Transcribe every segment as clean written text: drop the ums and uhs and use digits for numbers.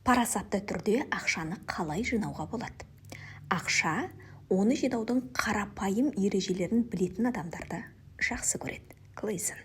Парасатты түрде ақшаны қалай жинауға болады? Ақша оны жинаудың қарапайым ережелерін білетін адамдарды жақсы көреді. Клейсон.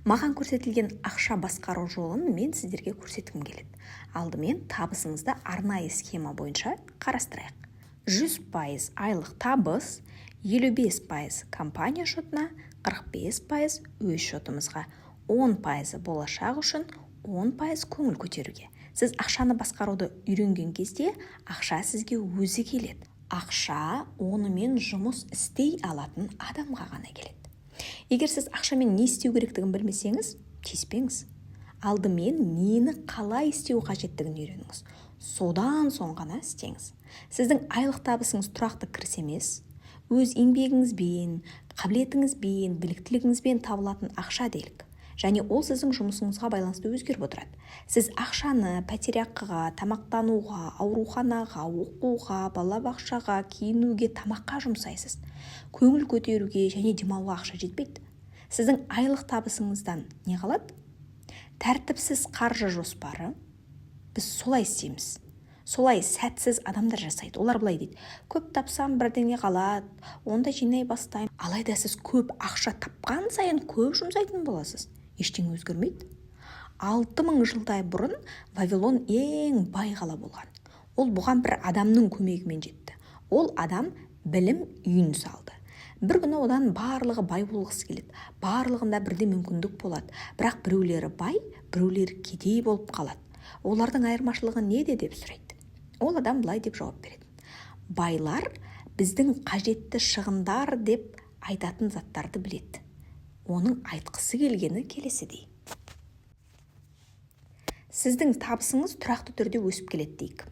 Маған көрсетілген ақша басқару жолын мен сіздерге көрсеткім келеді. Алдымен табысыңызды арнайы схема бойынша қарастырайық. 100% айлық табыс, 55% компания шотына, 45% өз шотымызға, 10%-ы болашақ үшін, 10% көңіл көтеруге. Сіз ақшаны басқаруды үйренген кезде, ақша сізге өзі келеді. Ақша онымен жұмыс істей алатын адамға ғана келеді. Егер сіз ақшамен не істеу керектігін білмесеңіз, тиіспеңіз. Алдымен нені қалай істеу қажеттігін үйреніңіз, содан соң ғана істеңіз. Сіздің айлық табысыңыз тұрақты кіріс емес, өз еңбегіңізбен, қабілетіңізбен, біліктілігіңізбен табылатын ақша делік. Және ол сіздің жұмысыңызға байланысты өзгеріп отырады. Сіз ақшаны пәтерақыға, тамақтануға, ауруханаға, оқуға, балабақшаға, киінуге, тамаққа жұмсайсыз. Көңіл көтеруге және демалуға ақша жетпейді. Сіздің айлық табысыңыздан не қалады? Тәртіпсіз қаржы жоспары. Біз солай істейміз, солай сәтсіз адамдар жасайды. Олар былай дейді: «Көп тапсам, бірдеңе қалады, онда жинай бастаймын». Алайда сіз көп ақша тапқан сайын көп жұмсайтын боласыз, ештеңе өзгермейді. 6000 жылдай бұрын Вавилон ең бай қала болған. Ол бұған бір адамның көмегімен жетті. Ол адам білім үйін салды. Бір күні одан: «Барлығы бай болғысы келеді, барлығында бірдей мүмкіндік болады, бірақ біреулері бай, біреулері кедей болып қалады. Олардың айырмашылығы неде?» – деп сұрайды. Ол адам былай деп жауап береді: «Байлар біздің қажетті шығындар деп айтатын заттарды біледі». Оның айтқысы келгені келесідей: сіздің табысыңыз тұрақты түрде өсіп келеді дейік.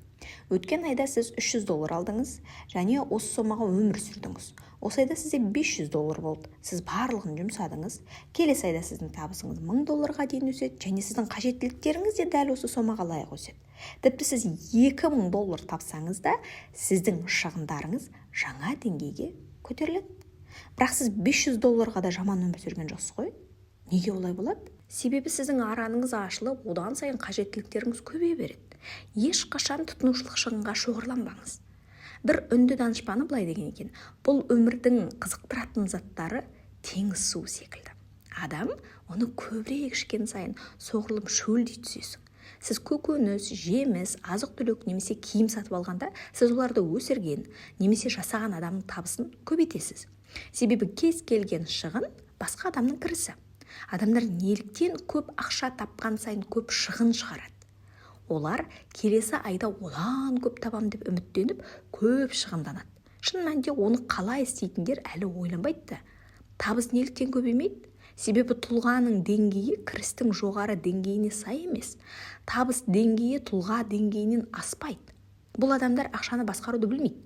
Өткен айда сіз 300 доллар алдыңыз және осы сомаға өмір сүрдіңіз. Осы айда сізде 500 доллар болды, сіз барлығын жұмсадыңыз. Келесі айда сіздің табысыңыз 1000 долларға дейін өседі және сіздің қажеттіліктеріңіз де дәл осы сомаға лайық өседі. Тіпті сіз 2000 доллар тапсаңыз да, сіздің шығындарыңыз жаңа деңгейге көтеріледі. Бірақ сіз 500 долларға да жаман өмір сүрген жоқсыз ғой. Неге олай болады? Себебі сіздің араныңыз ашылып, одан сайын қажеттіліктеріңіз көбейе береді. Ешқашан тұтынушылық шығынға шоғырланбаңыз. Бір үнді данышпаны былай деген екен: «Бұл өмірдің қызықтыратын заттары теңіз суы секілді. Адам оны көбірек ішкен сайын, соғұрлым шөлдей түсесің». Сіз көкөніс, жеміс, азық түлік немесе киім сатып алғанда, сіз оларды өсірген немесе жасаған адамның табысын көбейтесіз. Себебі кез келген шығын – басқа адамның кірісі. Адамдар неліктен көп ақша тапқан сайын көп шығын шығарады? Олар келесі айда одан көп табам деп үміттеніп, көп шығынданады. Шын мәнінде оны қалай істейтіндер әлі ойланбайды да. Табыс неліктен көбеймейді? Себебі тұлғаның деңгейі кірістің жоғары деңгейіне сай емес. Табыс деңгейі тұлға деңгейінен аспайды. Бұл адамдар ақшаны басқаруды білмейді,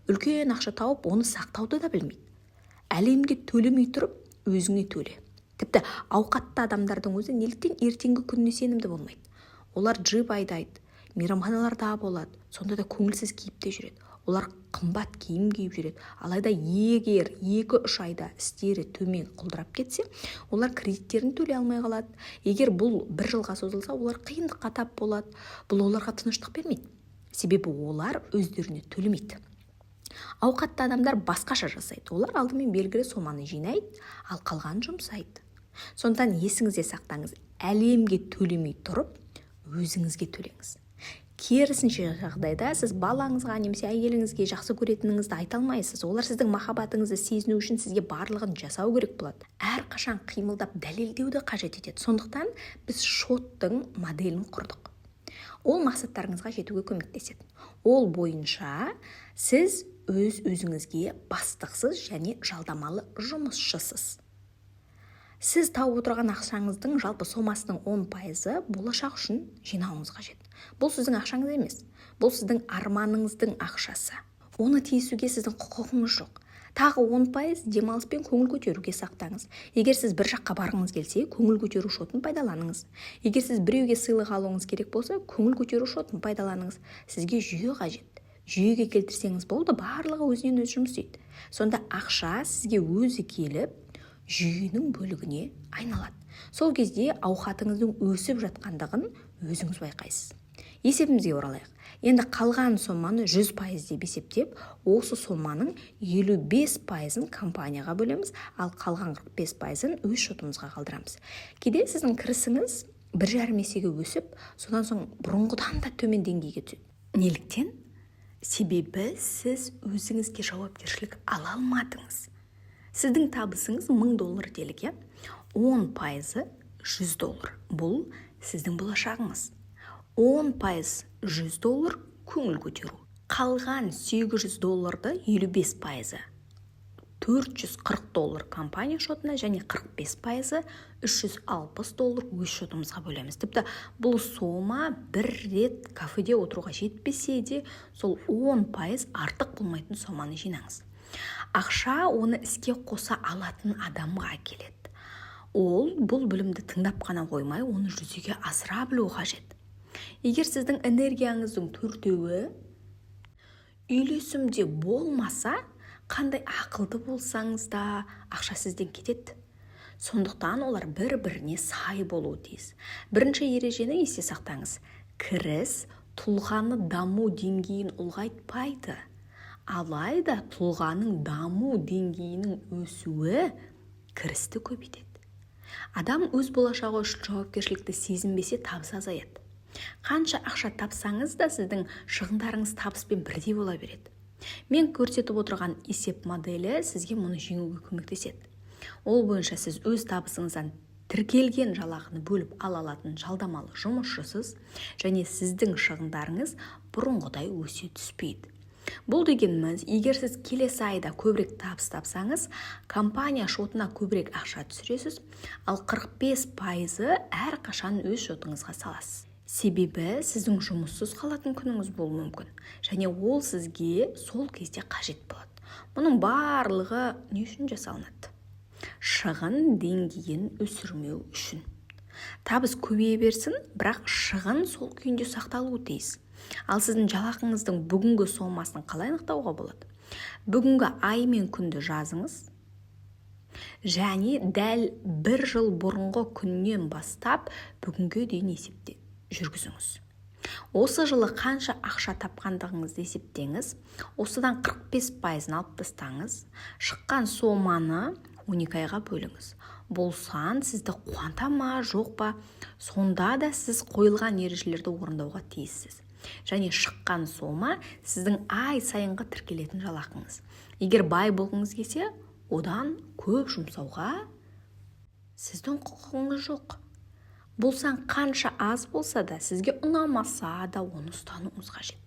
үлкен ақша тауып, оны сақтауды да білмейді. Әлемге төлемей тұрып, өзіңе төле. Тіпті ауқатты адамдардың өзі неліктен ертеңгі күніне сенімді болмайды? Олар джип айдайды, мейрамханаларда болады, сонда да көңілсіз кейіпте жүреді. Олар қымбат киім киіп жүреді, алайда егер 2-3 айда істері төмен құлдырап кетсе, олар кредиттерін төлей алмай қалады. Егер бұл бір жылға созылса, олар қиындыққа тап болады. Бұл оларға тыныштық бермейді, себебі олар өздеріне төлемейді. Ауқатты адамдар басқаша жасайды. Олар алдымен белгілі соманы жинайды, ал қалғанын жұмсайды. Сондықтан есіңізде сақтаңыз: әлемге төлемей тұрып, өзіңізге төлеңіз. Керісінше жағдайда сіз балаңызға немесе әйеліңізге жақсы көретініңізді айта алмайсыз. Олар сіздің махаббатыңызды сезіну үшін сізге барлығын жасау керек болады, әрқашан қимылдап, дәлелдеуді қажет етеді. Сондықтан біз шоттың моделін құрдық. Ол мақсаттарыңызға жетуге көмектеседі. Ол бойынша сіз өз өзіңізге бастықсыз және жалдамалы жұмысшысыз. Сіз тауып отырған ақшаңыздың жалпы сомасының 10%-ы болашақ үшін жинауыңыз қажет. Бұл сіздің ақшаңыз емес, бұл сіздің арманыңыздың ақшасы. Оны тиісуге сіздің құқығыңыз жоқ. Тағы 10% демалыс пен көңіл көтеруге сақтаңыз. Егер сіз бір жаққа барғыңыз келсе, көңіл көтеру шотын пайдаланыңыз. Егер сіз біреуге сыйлық алуыңыз керек болса, көңіл көтеру шотын пайдаланыңыз. Сізге жүйе қажет. Жүйеге келтірсеңіз болды, барлығы өзінен өзі жұмыс істейді. Сонда ақша сізге өзі келіп, жүйенің бөлігіне айналады. Сол кезде ауқатыңыздың өсіп жатқандығын өзіңіз байқайсыз. Есебімізге оралайық. Енді қалған соманы 100% деп есептеп, осы соманың 55%-ын компанияға бөлеміз, ал қалған 45%-ын өз шотымызға қалдырамыз. Кейде сіздің кірісіңіз 1,5 есеге өсіп, содан соң бұрынғыдан да төмен деңгейге түседі. Неліктен? Себебі сіз өзіңізге жауапкершілік ала алмадыңыз. Сіздің табысыңыз $1000 делік, 10%-ы $100. Бұл сіздің болашағыңыз. 10% $100 көңіл көтеру. Қалған $800 55%-ы $440 компания шотына және 45%-ы $360 өз шотымызға бөлеміз. Тіпті бұл сома бір рет кафеде отыруға жетпесе де, сол 10% артық болмайтын соманы жинаңыз. Ақша оны іске қоса алатын адамға келеді. Ол бұл білімді тыңдап қана қоймай, оны жүзеге асыра білу қажет. Егер сіздің энергияңыздың 4-еуі үйлесімде болмаса, қандай ақылды болсаңыз да, ақша сізден кетеді. Сондықтан олар бір-біріне сай болуы тиіс. Бірінші ережені есте сақтаңыз. Кіріс тұлғаны даму деңгейін ұлғайтпайды. Алайда тұлғаның даму деңгейінің өсуі кірісті көбейтеді. Адам өз болашағы үшін жауапкершілікті сезінбесе, табысы азаяды. Қанша ақша тапсаңыз да, сіздің шығындарыңыз табыспен бірдей бола береді. Мен көрсетіп отырған есеп моделі сізге мұны жеңуге көмектеседі. Ол бойынша сіз өз табысыңыздан тіркелген жалақыны бөліп ала алатын жалдамалы жұмысшысыз және сіздің шығындарыңыз бұрынғыдай өсе түспейді. Бұл дегеніміз, егер сіз келесі айда көбірек табыс тапсаңыз, компания шотына көбірек ақша түсіресіз, ал 45%-ы әрқашан өз шотыңызға саласыз. Себебі сіздің жұмыссыз қалатын күніңіз болуы мүмкін, және ол сізге сол кезде қажет болады. Мұның барлығы не үшін жасалынады? Шығын деңгейін өсірмеу үшін. Табыс көбейе берсін, бірақ шығын сол күйінде сақталуы тиіс. Ал сіздің жалақыңыздың бүгінгі сомасын қалай анықтауға болады? Бүгінгі ай мен күнді жазыңыз және дәл бір жыл бұрынғы күннен бастап бүгінге дейін есепте жүргізіңіз. Осы жылы қанша ақша тапқандығыңызды есептеңіз, осыдан 45%-ын алып тастаңыз, шыққан соманы 12 айға бөліңіз. Бұл сан сізді қуанта ма, жоқ па, сонда да сіз қойылған ережелерді орындауға тиіссіз. Және шыққан сома сіздің ай сайынғы тіркелетін жалақыңыз. Егер бай болғыңыз келсе, одан көп жұмсауға сіздің құқығыңыз жоқ. Бұл сан қанша аз болса да, сізге ұнамаса да, оны ұстануыңыз қажет.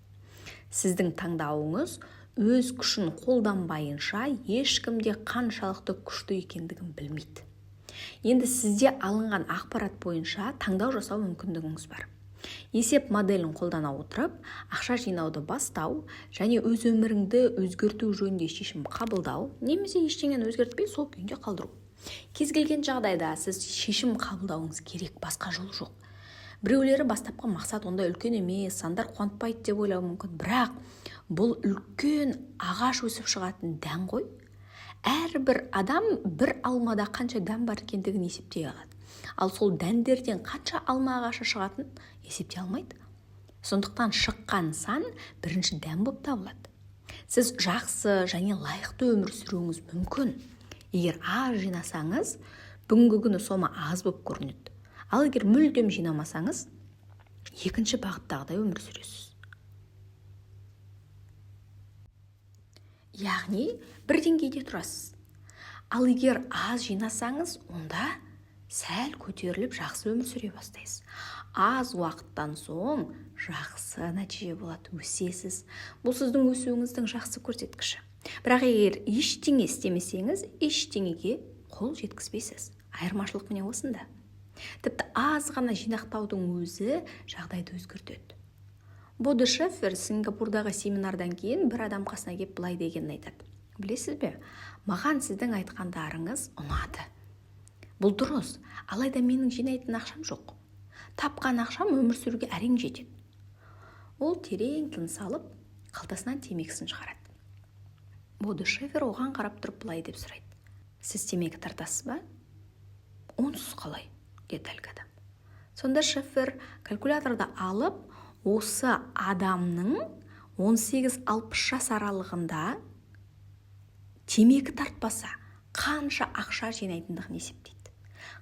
Сіздің таңдауыңыз өз күшін қолданбайынша ешкім де қаншалықты күшті екендігін білмейді. Енді сізде алынған ақпарат бойынша таңдау жасау мүмкіндігіңіз бар. Есеп моделін қолдана отырып, ақша жинауды бастау және өз өміріңді өзгерту жөнінде шешім қабылдау, немесе ештеңені өзгертпей сол күйінде қалдыру. Кез келген жағдайда сіз шешім қабылдауыңыз керек, басқа жол жоқ. Біреулері бастапқы мақсат ондай үлкен емес, сандар қуантпайды деп ойлауы мүмкін. Бірақ бұл үлкен ағаш өсіп шығатын дән ғой. Әрбір адам бір алмада қанша дән бар екендігін есептей алады. Ал сол дәндерден қанша алма ағашы шығатын есептей алмайды. Сондықтан шыққан сан бірінші дән болып табылады. Сіз жақсы және лайықты өмір сүруіңіз мүмкін. Егер аз жинасаңыз, бүгінгі күні сома аз болып көрінеді. Ал егер мүлдем жинамасаңыз, екінші бағыттағыдай өмір сүресіз. Яғни бір деңгейде тұрасыз. Ал егер аз жинасаңыз, онда сәл көтеріліп жақсы өмір сүре бастайсыз. Аз уақыттан соң жақсы нәтиже болады, өсесіз. Бұл сіздің өсуіңіздің жақсы көрсеткіші. Бірақ егер ештеңе істемесеңіз, ештеңеге қол жеткізбейсіз. Айырмашылық міне осында. Тіпті аз ғана жинақтаудың өзі жағдайды өзгертеді. Бодо Шефер Сингапурдағы семинардан кейін бір адам қасына келіп былай дегенін айтады. Білесіз бе, маған сіздің айтқандарыңыз ұнады. Бұл дұрыс, алайда менің жинайтын ақшам жоқ. Тапқан ақшам өмір сүруге әрең жетеді. Ол терең тыныс алып, қалтасынан темекісін шығарады. Бодо Шефер оған қарап тұрып былай деп сұрайды. Сіз темекі тартасыз ба? Онсыз қалай? Деді әлгі адам. Сонда Шефер калькуляторды алып, Осы адамның 18-60 жас аралығында темекі тартпаса, қанша ақша жинайтындығын есептейді.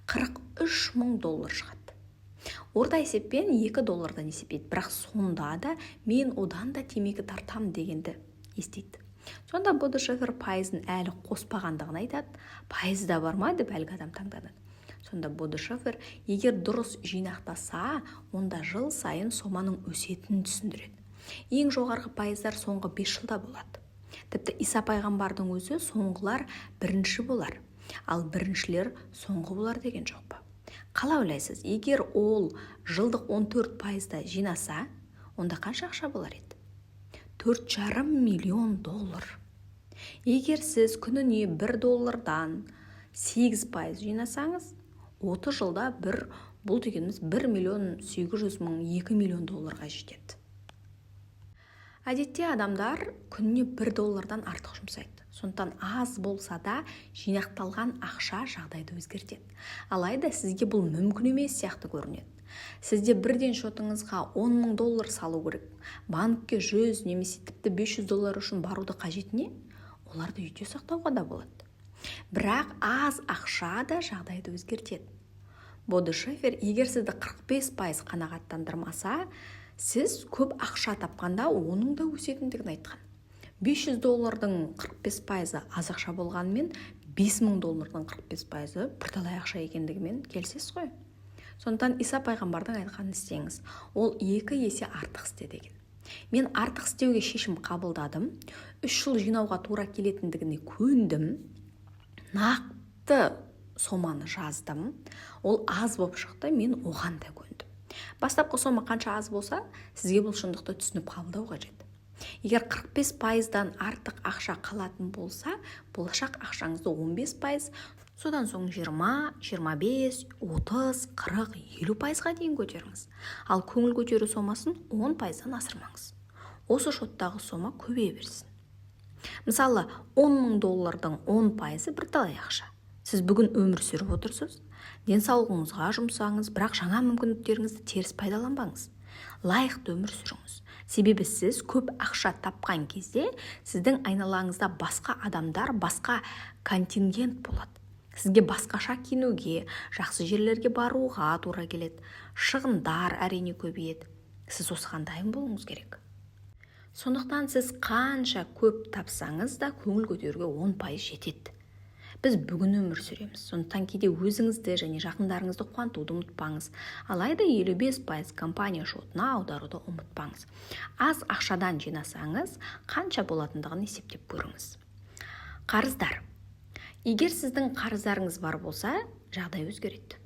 43 мың доллар шығады. Орта есеппен 2 доллардан есептейді, бірақ сонда да мен одан да темекі тартам дегенді естиді. Сонда Бодо Шефер пайызын әлі қоспағандығын айтады. Пайызы да бар ма деп әлгі адам таңданады. Сонда Бодо Шефер егер дұрыс жинақтаса, онда жыл сайын соманың өсетінін түсіндіреді. Ең жоғарғы пайыздар соңғы 5 жылда болады. Тіпті Иса пайғамбардың өзі соңғылар бірінші болар, ал біріншілер соңғы болар деген жоқ па? Қалай ойлайсыз, егер ол жылдық 14 пайызда жинаса, онда қанша ақша болар еді? 4,5 миллион доллар. Егер сіз күніне 1 доллардан 8 пайыз жинасаңыз, 30 жылда бұл дегеніміз 1 миллион 800 мың, 2 миллион долларға жетеді. Әдетте адамдар күніне 1 доллардан артық жұмсайды. Сондықтан аз болса да жинақталған ақша жағдайды өзгертеді. Алайда сізге бұл мүмкін емес сияқты көрінеді. Сізде бірден шотыңызға 10 мың доллар салу керек. Банкке 100 немесе тіпті 500 доллар үшін баруды қажет не? Оларды үйде сақтауға да болады. Бірақ аз ақша да жағдайды өзгертеді. Бодо Шефер егер сізді 45% қанағаттандырмаса, сіз көп ақша тапқанда оның да өсетіндігін айтқан. 500 доллардың 45 пайызы аз ақша болғанымен, 5000 доллардың 45 пайызы бірталай ақша екендігімен келісесіз ғой. Сондықтан Иса пайғамбардың айтқанын істеңіз. Ол 2 есе артық істе деген. Мен артық істеуге шешім қабылдадым. 3 жыл жинауға тура келетіндігіне көндім. Нақты соманы жаздым. Ол аз болып шықты, мен оған да көндім. Бастапқы сома қанша аз болса, сізге бұл шындықты түсініп қабылдау қажет. Егер 45%-дан артық ақша қалатын болса, болашақ ақшаңызды 15%, содан соң 20, 25, 30, 40, 50%-ға дейін көтеріңіз. Ал көңіл көтеру сомасын 10%-дан асырмаңыз. Осы шоттағы сома көбейе берсін. Мысалы, 10 мың доллардың 10%-ы бірталай ақша. Сіз бүгін өмір сүріп отырсыз, денсаулығыңызға жұмсаңыз, бірақ жаңа мүмкіндіктеріңізді теріс пайдаланбаңыз. Лайықты өмір сүріңіз. Себебі сіз көп ақша тапқан кезде сіздің айналаңызда басқа адамдар, басқа контингент болады. Сізге басқаша киінуге, жақсы жерлерге баруға тура келеді. Шығындар әрине көбейеді. Сіз осыған дайын болуыңыз керек. Сондықтан сіз қанша көп тапсаңыз да көңіл көтеруге 10% жетеді. Біз бүгін өмір сүреміз. Сондықтан кейде өзіңізді және жақындарыңызды қуантуды ұмытпаңыз. Алайда 55% компания шотына аударуды ұмытпаңыз. Аз ақшадан жинасаңыз, қанша болатындығын есептеп көріңіз. Қарыздар. Егер сіздің қарыздарыңыз бар болса, жағдай өзгереді.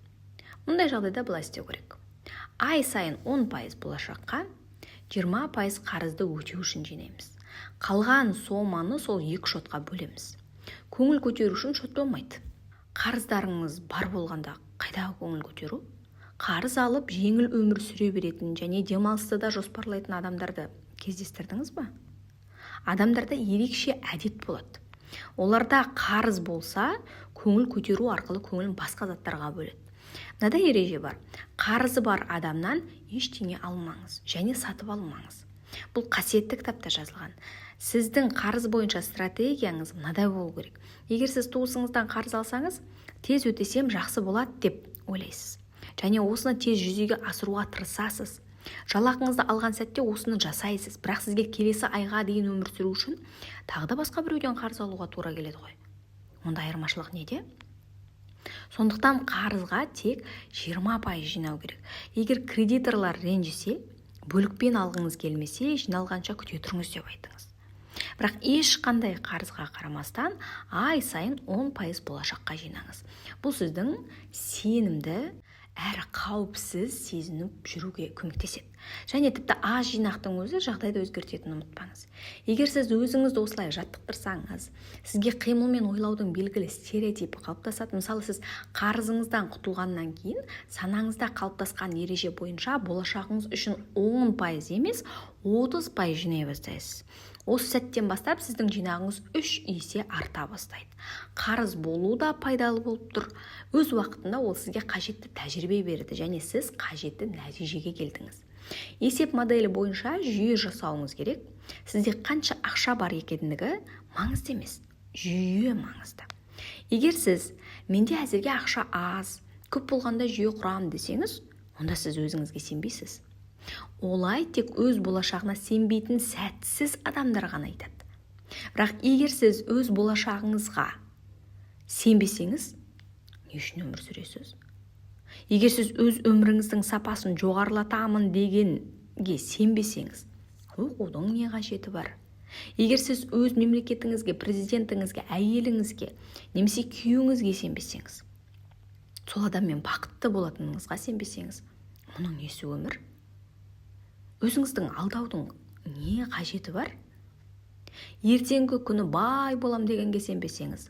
Мұндай жағдайда былай істеу керек. Ай сайын 10% болашаққа, 20% қарызды өтеу үшін жинаймыз. Қалған соманы сол екі шотқа бөлеміз. Көңіл көтеру үшін шот болмайды. Қарыздарыңыз бар болғанда қайдағы көңіл көтеру? Қарыз алып жеңіл өмір сүре беретін және демалысты да жоспарлайтын адамдарды кездестірдіңіз ба? Адамдарда ерекше әдет болады. Оларда қарыз болса, көңіл көтеру арқылы көңілін басқа заттарға бөледі. Мынадай ереже бар. Қарызы бар адамнан ештеңе алмаңыз және сатып алмаңыз. Бұл қасиетті кітапта жазылған. Сіздің қарыз бойынша стратегияңыз мынадай болу керек. Егер сіз туысыңыздан қарыз алсаңыз, тез өтесем жақсы болады деп ойлайсыз. Және осыны тез жүзеге асыруға тырысасыз. Жалақыңызды алған сәтте осыны жасайсыз, бірақ сізге келесі айға дейін өмір сүру үшін тағы да басқа біреуден қарыз алуға тура келеді ғой. Онда айырмашылық неде? Сондықтан қарызға тек 20% жинау керек. Егер кредиторлар ренжісе, бөлікпен алғыңыз келмесе, жиналғанша күте тұрыңыз деп айтыңыз. Бірақ ешқандай қарызға қарамастан ай сайын 10% болашаққа жинаңыз. Бұл сіздің сенімді әрі қауіпсіз сезініп жүруге көмектеседі. Және тіпті аз жинақтың өзі жағдайды өзгертетінін ұмытпаңыз. Егер сіз өзіңізді осылай жаттықтырсаңыз, сізге қимыл мен ойлаудың белгілі стереотипі қалыптасады. Мысалы, сіз қарызыңыздан құтылғаннан кейін санаңызда қалыптасқан ереже бойынша болашағыңыз үшін 10% емес, 30% жинай бастайсыз. Осы сәттен бастап сіздің жинағыңыз 3 есе арта бастайды. Қарыз болу да пайдалы болып тұр. Өз уақытында ол сізге қажетті тәжірибе берді және сіз қажетті нәтижеге келдіңіз. Есеп моделі бойынша жүйе жасауыңыз керек. Сізде қанша ақша бар екендігі маңызды емес, жүйе маңызды. Егер сіз «менде әзірге ақша аз, көп болғанда жүйе құрамын» десеңіз, онда сіз өзіңізге сенбейсіз. Олай тек өз болашағына сенбейтін сәтсіз адамдар ғана айтады. Бірақ егер сіз өз болашағыңызға сенбесеңіз, не үшін өмір сүресіз? Егер сіз өз өміріңіздің сапасын жоғарылатамын дегенге сенбесеңіз, оқудың не қажеті бар? Егер сіз өз мемлекетіңізге, президентіңізге, әйеліңізге немесе күйеуіңізге сенбесеңіз, сол адаммен бақытты болатыныңызға сенбесеңіз, мұның несі өмір? Өзіңіздің алдаудың не қажеті бар? Ертеңгі күні бай болам дегенге сенбесеңіз,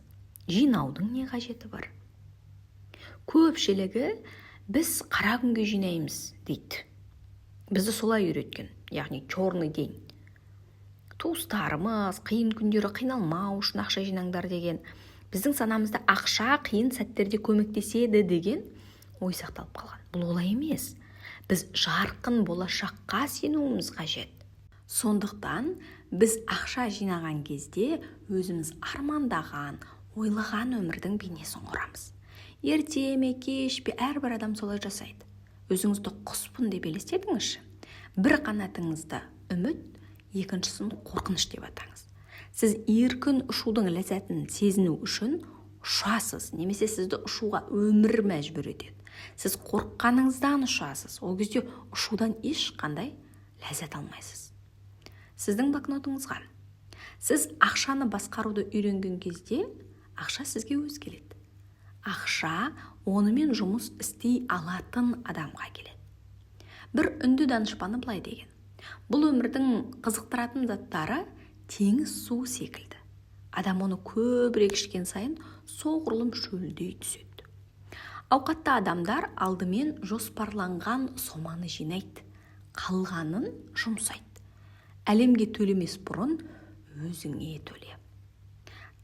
жинаудың не қажеті бар? Көпшілігі «біз қара күнге жинаймыз» дейді. Бізді солай үйреткен, яғни черный день. Туыстарымыз қиын күндері қиналмау үшін ақша жинаңдар деген. Біздің санамызда ақша қиын сәттерде көмектеседі деген ой сақталып қалған. Бұл олай емес. Біз жарқын болашаққа сенуіміз қажет. Сондықтан біз ақша жинаған кезде өзіміз армандаған, ойлаған өмірдің бейнесін құрамыз. Ерте ме, кеш пе, әрбір адам солай жасайды. Өзіңізді құспын деп елестетіңізші. Бір қанатыңызды үміт, екіншісін қорқыныш деп атаңыз. Сіз еркін ұшудың ләззатын сезіну үшін ұшасыз немесе сізді ұшуға өмір мәжбүр етеді. Сіз қорыққаныңыздан ұшасыз. Ол кезде ұшудан ешқандай ләззат алмайсыз. Сіздің блокнотыңызға: сіз ақшаны басқаруды үйренген кезде, ақша сізге өзі келеді. Ақша онымен жұмыс істей алатын адамға келеді. Бір үнді данышпаны былай деген: «Бұл өмірдің қызықтыратын заттары теңіз суы секілді. Адам оны көбірек ішкен сайын, соғұрлым шөлдей түседі». Ауқатты адамдар алдымен жоспарланған соманы жинайды, қалғанын жұмсайды. Әлемге төлемес бұрын өзіңе төле.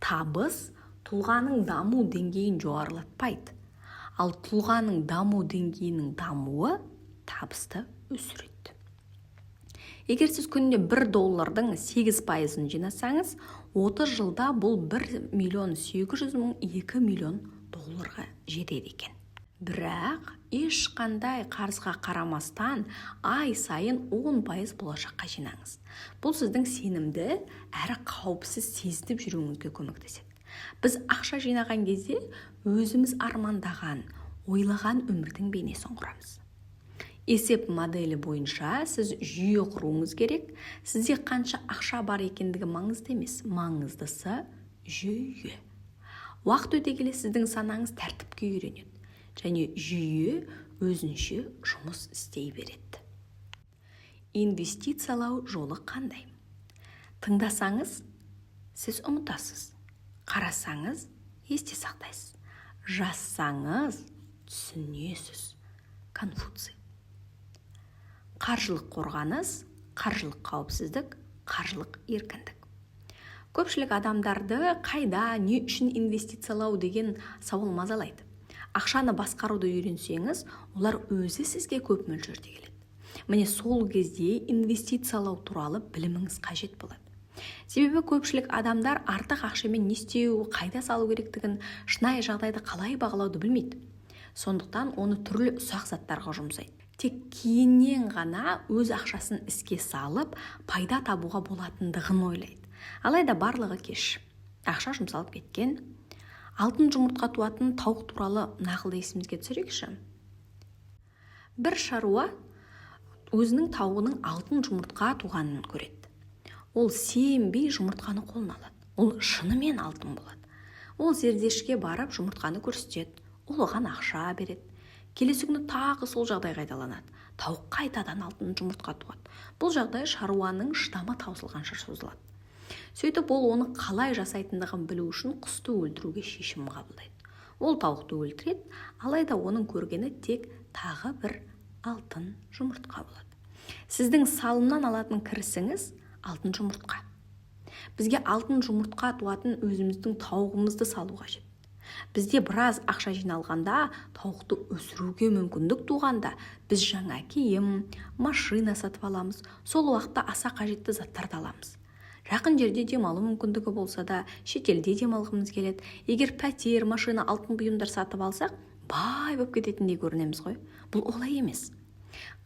Табыс тұлғаның даму деңгейін жоғарылатпайды, ал тұлғаның даму деңгейінің дамуы табысты өсіреді. Егер сіз күніне 1 доллардың 8%-ын жинасаңыз, 30 жылда бұл 1 800 000, 2 миллион долларға жетеді екен. Бірақ ешқандай қарызға қарамастан, ай сайын 10% болашаққа жинаңыз. Бұл сіздің сенімді әрі қауіпсіз сезініп жүруіңізге көмектеседі. Біз ақша жинаған кезде өзіміз армандаған, ойлаған өмірдің бейнесін құрамыз. Есеп моделі бойынша сіз жүйе құруыңыз керек. Сізде қанша ақша бар екендігі маңызды емес, маңыздысы – жүйе. Уақыт өте келе сіздің санаңыз тәртіпке үйренеді және жүйе өзінше жұмыс істей береді. Инвестициялау жолы қандай? Тыңдасаңыз, сіз ұмытасыз, қарасаңыз, есте сақтайсыз, жазсаңыз, түсінесіз. Конфуций. Қаржылық қорғаныс, қаржылық қауіпсіздік, қаржылық еркіндік. Көпшілік адамдарды қайда, не үшін инвестициялау деген сауал мазалайды. Ақшаны басқаруды үйренсеңіз, олар өзі сізге көп мөлшерде келеді. Міне, сол кезде инвестициялау туралы біліміңіз қажет болады. Себебі көпшілік адамдар артық ақшамен не істеу, қайда салу керектігін, шынайы жағдайды қалай бағалауды білмейді. Сондықтан оны түрлі ұсақ заттарға жұмсайды. Тек кейіннен ғана өз ақшасын іске салып, пайда табуға болатындығын ойлайды. Алайда барлығы кеш, ақша жұмсалып кеткен. Алтын жұмыртқа туатын тауық туралы нақылды есімізге түсірейікші. Бір шаруа өзінің тауығының алтын жұмыртқа туғанын көреді. Ол сенбей жұмыртқаны қолына алады. Ол шынымен алтын болады. Ол зердешке барып, жұмыртқаны көрсетеді. Ол оған ақша береді. Келесі күні тағы сол жағдай қайталанады. Тауық қайтадан алтын жұмыртқа туады. Бұл жағдай шаруаның шыдамы таусылғанша созылады. Сөйтіп ол оны қалай жасайтындығын білу үшін құсты өлтіруге шешім қабылдайды. Ол тауықты өлтіреді. Алайда оның көргені тек тағы бір алтын жұмыртқа болады. Сіздің салымнан алатын кірісіңіз – алтын жұмыртқа. Бізге алтын жұмыртқа туатын өзіміздің тауығымызды салу қажет. Бізде біраз ақша жиналғанда, тауықты өсіруге мүмкіндік туғанда, біз жаңа киім, машина сатып аламыз. Сол уақытта аса қажетті заттарды аламыз. Жақын жерде демалу мүмкіндігі болса да, шетелде демалғымыз келеді. Егер пәтер, машина, алтын бұйымдар сатып алсақ, бай болып кететіндей көрінеміз ғой. Бұл олай емес.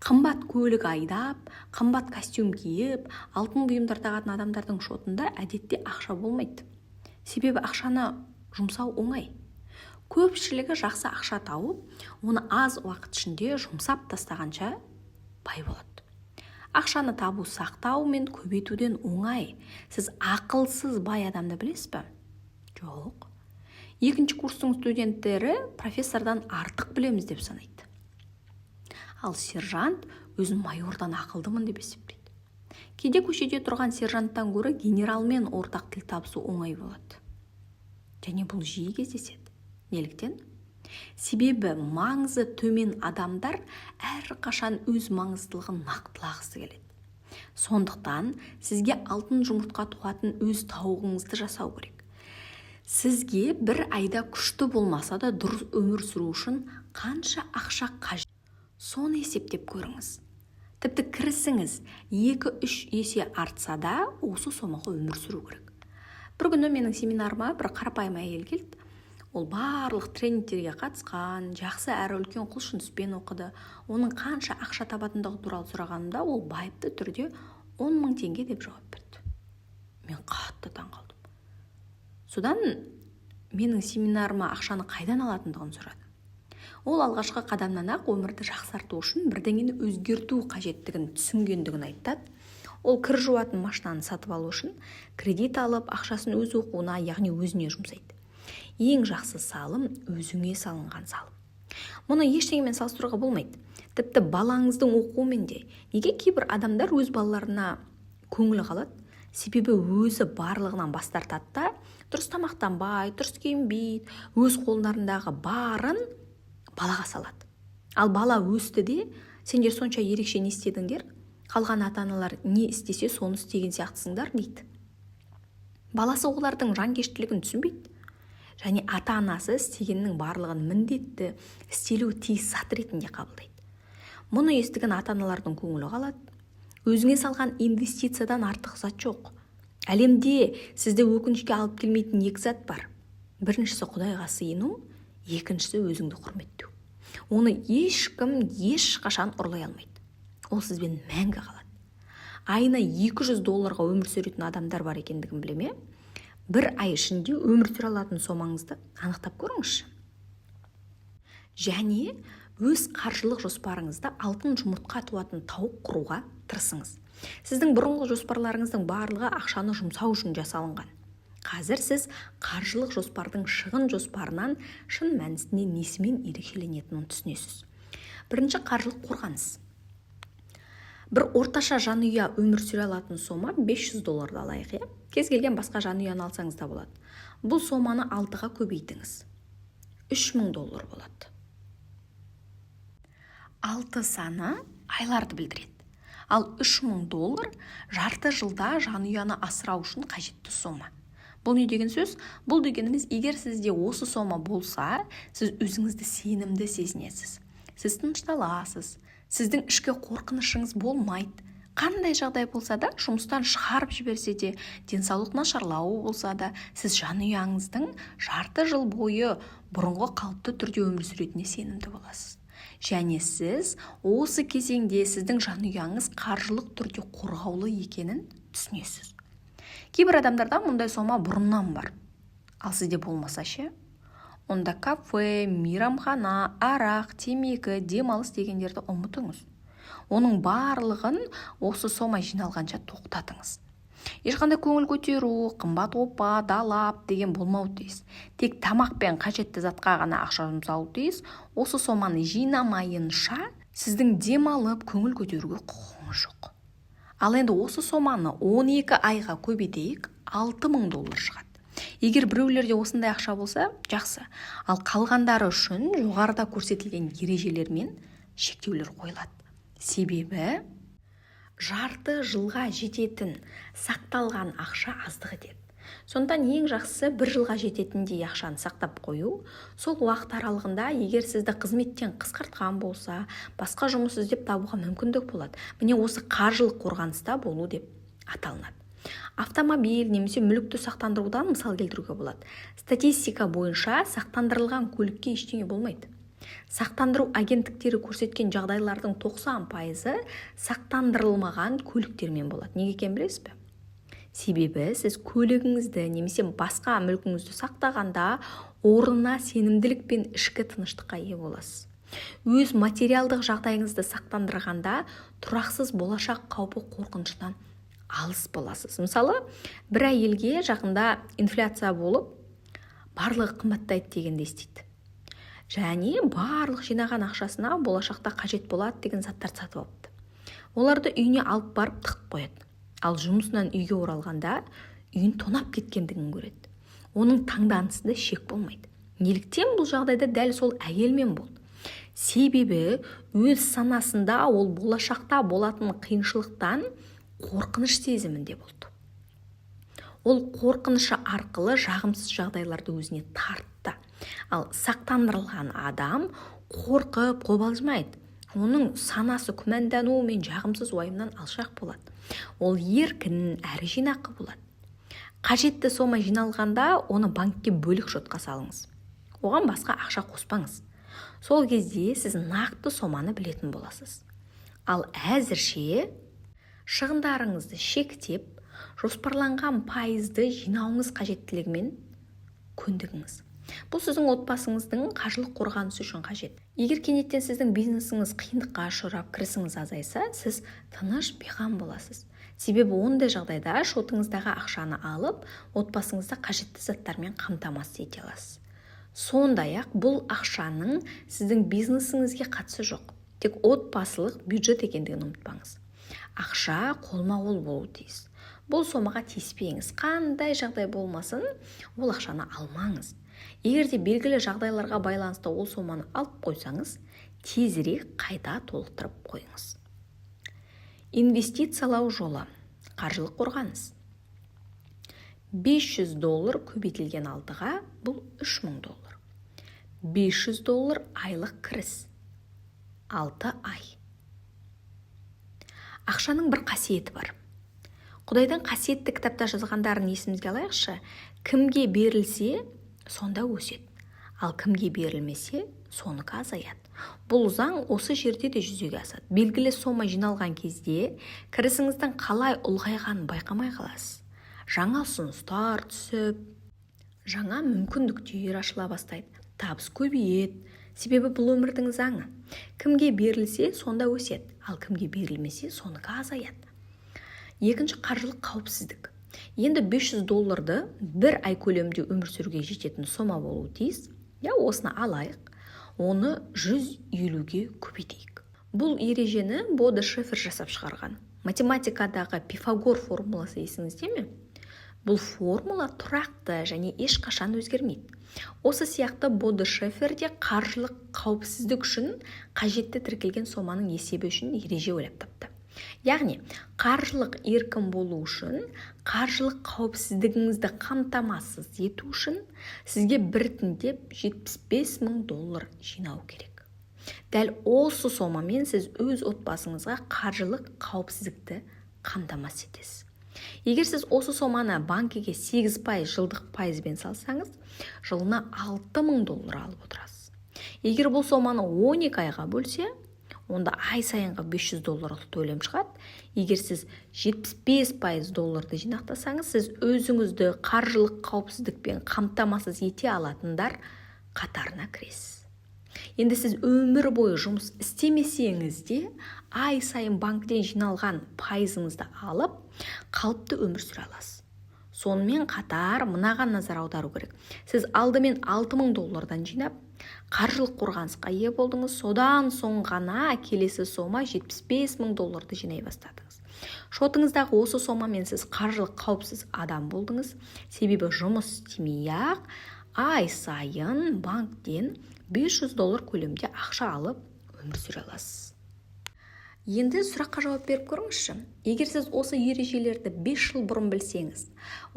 Қымбат көлік айдап, қымбат костюм киіп, алтын бұйымдар тағатын адамдардың шотында әдетте ақша болмайды. Себебі ақшаны жұмсау оңай. Көпшілігі жақсы ақша тауып, оны аз уақыт ішінде жұмсап тастағанша бай болады. Ақшаны табу сақтау мен көбейтуден оңай. Сіз ақылсыз бай адамды білесіз бе? Жоқ. Екінші курстың студенттері профессордан артық білеміз деп санайды. Ал сержант өзін майордан ақылдымын деп есептейді. Кейде көшеде тұрған сержанттан гөрі генералмен ортақ тіл табысу оңай болады. Және бұл жиі кездеседі. Неліктен? Себебі маңызы төмен адамдар әрқашан өз маңыздылығын нақтылағысы келеді. Сондықтан сізге алтын жұмыртқа туатын өз тауығыңызды жасау керек. Сізге бір айда күшті болмаса да дұрыс өмір сүру үшін қанша ақша қажет? Соны есептеп көріңіз. Тіпті кірісіңіз 2-3 есе артса да, осы сомаға өмір сүру керек. Бір күні менің семинарыма бір қарапайым әйел келді. Ол барлық тренингтерге қатысқан, жақсы әрі үлкен құлшыныспен оқыды. Оның қанша ақша табатындығы туралы сұрағанымда, ол байыпты түрде 10 мың теңге деп жауап берді. Мен қатты таң қалдым. Содан менің семинарыма ақшаны қайдан алатындығын сұрады. Ол алғашқы қадамнан ақ өмірді жақсарту үшін бірдеңені өзгерту қажеттігін түсінгендігін айтады. Ол кір жуатын машинаны сатып алу үшін кредит алып, ақшасын өз оқуына, яғни өзіне жұмсайды. Ең жақсы салым – өзіңе салынған салым. Мұны ештеңемен салыстыруға болмайды, тіпті балаңыздың оқуымен де. Неге кейбір адамдар өз балаларына көңілі қалады? Себебі өзі барлығынан бас тартады да, дұрыс тамақтанбай, дұрыс киінбейді, өз қолдарындағы барын балаға салады. Ал бала өсті де, сендер сонша ерекше не істедіңдер, қалған ата-аналар не істесе, соны істеген сияқтысыңдар дейді. Баласы олардың жанкештілігін түсінбейді және ата-анасы істегеннің барлығын міндетті, істелуі тиіс зат ретінде қабылдайды. Мұны естіген ата-аналардың көңілі қалады. Өзіңе салған инвестициядан артық зат жоқ. Әлемде сізді өкінішке алып келмейтін екі зат бар: біріншісі – Құдайға сыйыну, екіншісі – өзіңді құрметтеу. Оны ешкім ешқашан ұрлай алмайды, ол сізбен мәңгі қалады. Айына 200 долларға өмір сүретін адамдар бар екендігін біле ме? Бір ай ішінде өмір сүре алатын сомаңызды анықтап көріңізші және өз қаржылық жоспарыңызда алтын жұмыртқа туатын тауық құруға тырысыңыз. Сіздің бұрынғы жоспарларыңыздың барлығы ақшаны жұмсау үшін жасалынған. Қазір сіз қаржылық жоспардың шығын жоспарынан шын мәнісінде несімен ерекшеленетінін түсінесіз. Бірінші, қаржылық қорғаныс. Бір орташа жанұя өмір сүре алатын сома 500 долларды алайық, иә, кез келген басқа жанұяны алсаңыз да болады. Бұл соманы алтыға көбейтіңіз, 3000 доллар болады. Алты саны айларды білдіреді. Ал 3000 доллар – жарты жылда жанұяны асырау үшін қажетті сома. Бұл не деген сөз? Бұл дегеніміз, егер сізде осы сома болса, сіз өзіңізді сенімді сезінесіз, сіз тынышталасыз, сіздің ішкі қорқынышыңыз болмайды. Қандай жағдай болса да, жұмыстан шығарып жіберсе де, денсаулық нашарлауы болса да, сіз жанұяңыздың жарты жыл бойы бұрынғы қалыпты түрде өмір сүретініне сенімді боласыз. Және сіз осы кезеңде сіздің жанұяңыз қаржылық түрде қорғаулы екенін түсінесіз. Кейбір адамдарда мұндай сома бұрыннан бар. Ал сізде болмаса ше? Онда кафе, мейрамхана, арақ, темекі, демалыс дегендерді ұмытыңыз. Оның барлығын осы сома жиналғанша тоқтатыңыз. Ешқандай көңіл көтеру, қымбат опа далап деген болмауы тиіс. Тек тамақ пен қажетті затқа ғана ақша жұмсалуы тиіс. Осы соманы жинамайынша, сіздің демалып, көңіл көтеруге құқығыңыз жоқ. Ал енді осы соманы 12 айға көбейтейік, 6000 доллар шығады. Егер біреулерде осындай ақша болса, жақсы. Ал қалғандары үшін жоғарыда көрсетілген ережелер мен шектеулер қойылады. Себебі жарты жылға жететін сақталған ақша аздық етеді. Сондықтан ең жақсысы бір жылға жететіндей ақшаны сақтап қою. Сол уақыт аралығында егер сізді қызметтен қысқартқан болса, басқа жұмыс іздеп табуға мүмкіндік болады. Міне, осы қаржылық қорғаныста болу деп аталынады. Автомобиль немесе мүлікті сақтандырудан мысал келтіруге болады. Статистика бойынша, сақтандырылған көлікке ештеңе болмайды. Сақтандыру агенттіктері көрсеткен жағдайлардың 90%-ы сақтандырылмаған көліктермен болады. Неге екенін білесіз бе? Себебі сіз көлігіңізді немесе басқа мүлкіңізді сақтағанда, орнына сенімділік пен ішкі тыныштыққа ие боласыз. Өз материалдық жағдайыңызды сақтандырғанда, тұрақсыз болашақ қаупі, қорқынышынан алыс боласыз. Мысалы, бір әйелге жақында инфляция болып, барлығы қымбаттайды дегенді естиді және барлық жинаған ақшасына болашақта қажет болады деген заттарды сатып алыпты. Оларды үйіне алып барып, тығып қояды. Ал жұмысынан үйге оралғанда, үйін тонап кеткендігін көреді. Оның таңданысында шек болмайды. Неліктен бұл жағдайда дәл сол әйелмен болды? Себебі өз санасында ол болашақта болатын қиыншылықтан қорқыныш сезімінде болды. Ол қорқынышы арқылы жағымсыз жағдайларды өзіне тартты. Ал сақтандырылған адам қорқып, қобалжымайды. Оның санасы күмәндану мен жағымсыз уайымнан алшақ болады. Ол еркін әрі жинақы болады. Қажетті сома жиналғанда, оны банкке бөлек шотқа салыңыз, оған басқа ақша қоспаңыз. Сол кезде сіз нақты соманы білетін боласыз. Ал әзірше шығындарыңызды шектеп, жоспарланған пайызды жинауыңыз қажеттілігімен көндігіңіз. Бұл сіздің отбасыңыздың қаржылық қорғанысы үшін қажет. Егер кенеттен сіздің бизнесіңіз қиындыққа ұшырап, кірісіңіз азайса, сіз тыныш, бейғам боласыз. Себебі ондай жағдайда шотыңыздағы ақшаны алып, отбасыңызды қажетті заттармен қамтамасыз ете аласыз. Сондай ақ бұл ақшаның сіздің бизнесіңізге қатысы жоқ, тек отбасылық бюджет екендігін ұмытпаңыз. Ақша қолма-қол болуы тиіс. Бұл сомаға тиіспеңіз. Қандай жағдай болмасын, ол ақшаны алмаңыз. Егер де белгілі жағдайларға байланысты ол соманы алып қойсаңыз, тезірек қайта толықтырып қойыңыз. Инвестициялау жолы: қаржылық қорғаныс. 500 доллар көбейтілген алтыға, бұл 3000 доллар. 500 доллар айлық кіріс, 6 ай. Ақшаның бір қасиеті бар. Құдайдың қасиетті кітапта жазғандарын есімізге алайықшы: кімге берілсе, сонда өседі, ал кімге берілмесе, соныкі азаяды. Бұл заң осы жерде де жүзеге асады. Белгілі сома жиналған кезде, кірісіңіздің қалай ұлғайғанын байқамай қаласыз. Жаңа ұсыныстар түсіп, жаңа мүмкіндіктер ашыла бастайды, табыс көбейеді. Себебі бұл өмірдің заңы: кімге берілсе, сонда өседі, ал кімге берілмесе, соныкі азаяды. Екінші, қаржылық қауіпсіздік. Енді 500 долларды бір ай көлемінде өмір сүруге жететін сома болуы тиіс, иә? Осыны алайық, оны 150-ге көбейтейік. Бұл ережені Бодо Шефер жасап шығарған. Математикадағы Пифагор формуласы есіңізде ме? Бұл формула тұрақты және ешқашан өзгермейді. Осы сияқты Бодо Шефер де қаржылық қауіпсіздік үшін қажетті тіркелген соманың есебі үшін ереже ойлап тапты. Яғни қаржылық еркін болу үшін, қаржылық қауіпсіздігіңізді қамтамасыз ету үшін сізге біртіндеп 75 мың доллар жинау керек. Дәл осы сомамен сіз өз отбасыңызға қаржылық қауіпсіздікті қамтамасыз етесіз. Егер сіз осы соманы банкіге 8% жылдық пайызбен салсаңыз, жылына 6 мың доллар алып отырасыз. Егер бұл соманы 12 айға бөлсе, онда ай сайынғы 500 долларлық төлем шығады. Егер сіз 75% долларды жинақтасаңыз, сіз өзіңізді қаржылық қауіпсіздікпен қамтамасыз ете алатындар қатарына кіресіз. Енді сіз өмір бойы жұмыс істемесеңіз де, ай сайын банктен жиналған пайызыңызды алып, қалыпты өмір сүре аласыз. Сонымен қатар мынаған назар аудару керек: сіз алдымен 6000 доллардан жинап, қаржылық қорғанысқа ие болдыңыз, содан соң ғана келесі сома, 75 мың долларды жинай бастадыңыз. Шотыңыздағы осы сомамен сіз қаржылық қауіпсіз адам болдыңыз. Себебі жұмыс істемей ақ ай сайын банктен 500 доллар көлемде ақша алып, өмір сүре аласыз. Енді сұраққа жауап беріп көріңізші. Егер сіз осы ережелерді 5 жыл бұрын білсеңіз,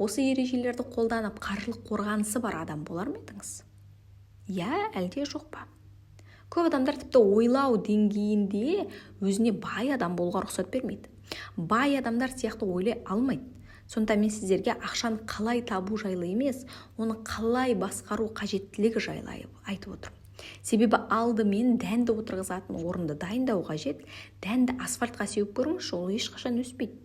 осы ережелерді қолданып, қаржылық қорғанысы бар адам болар ма едіңіз? Иә, әлде жоқ па? Көп адамдар тіпті ойлау деңгейінде өзіне бай адам болуға рұқсат бермейді. Бай адамдар сияқты ойлай алмайды. Сонда мен сіздерге ақшаны қалай табу жайлы емес, оны қалай басқару қажеттілігі жайлы айтып отырмын. Себебі алдымен дәнді отырғызатын орынды дайындау қажет. Дәнді асфальтқа сеуіп көріңізші, ол ешқашан өспейді.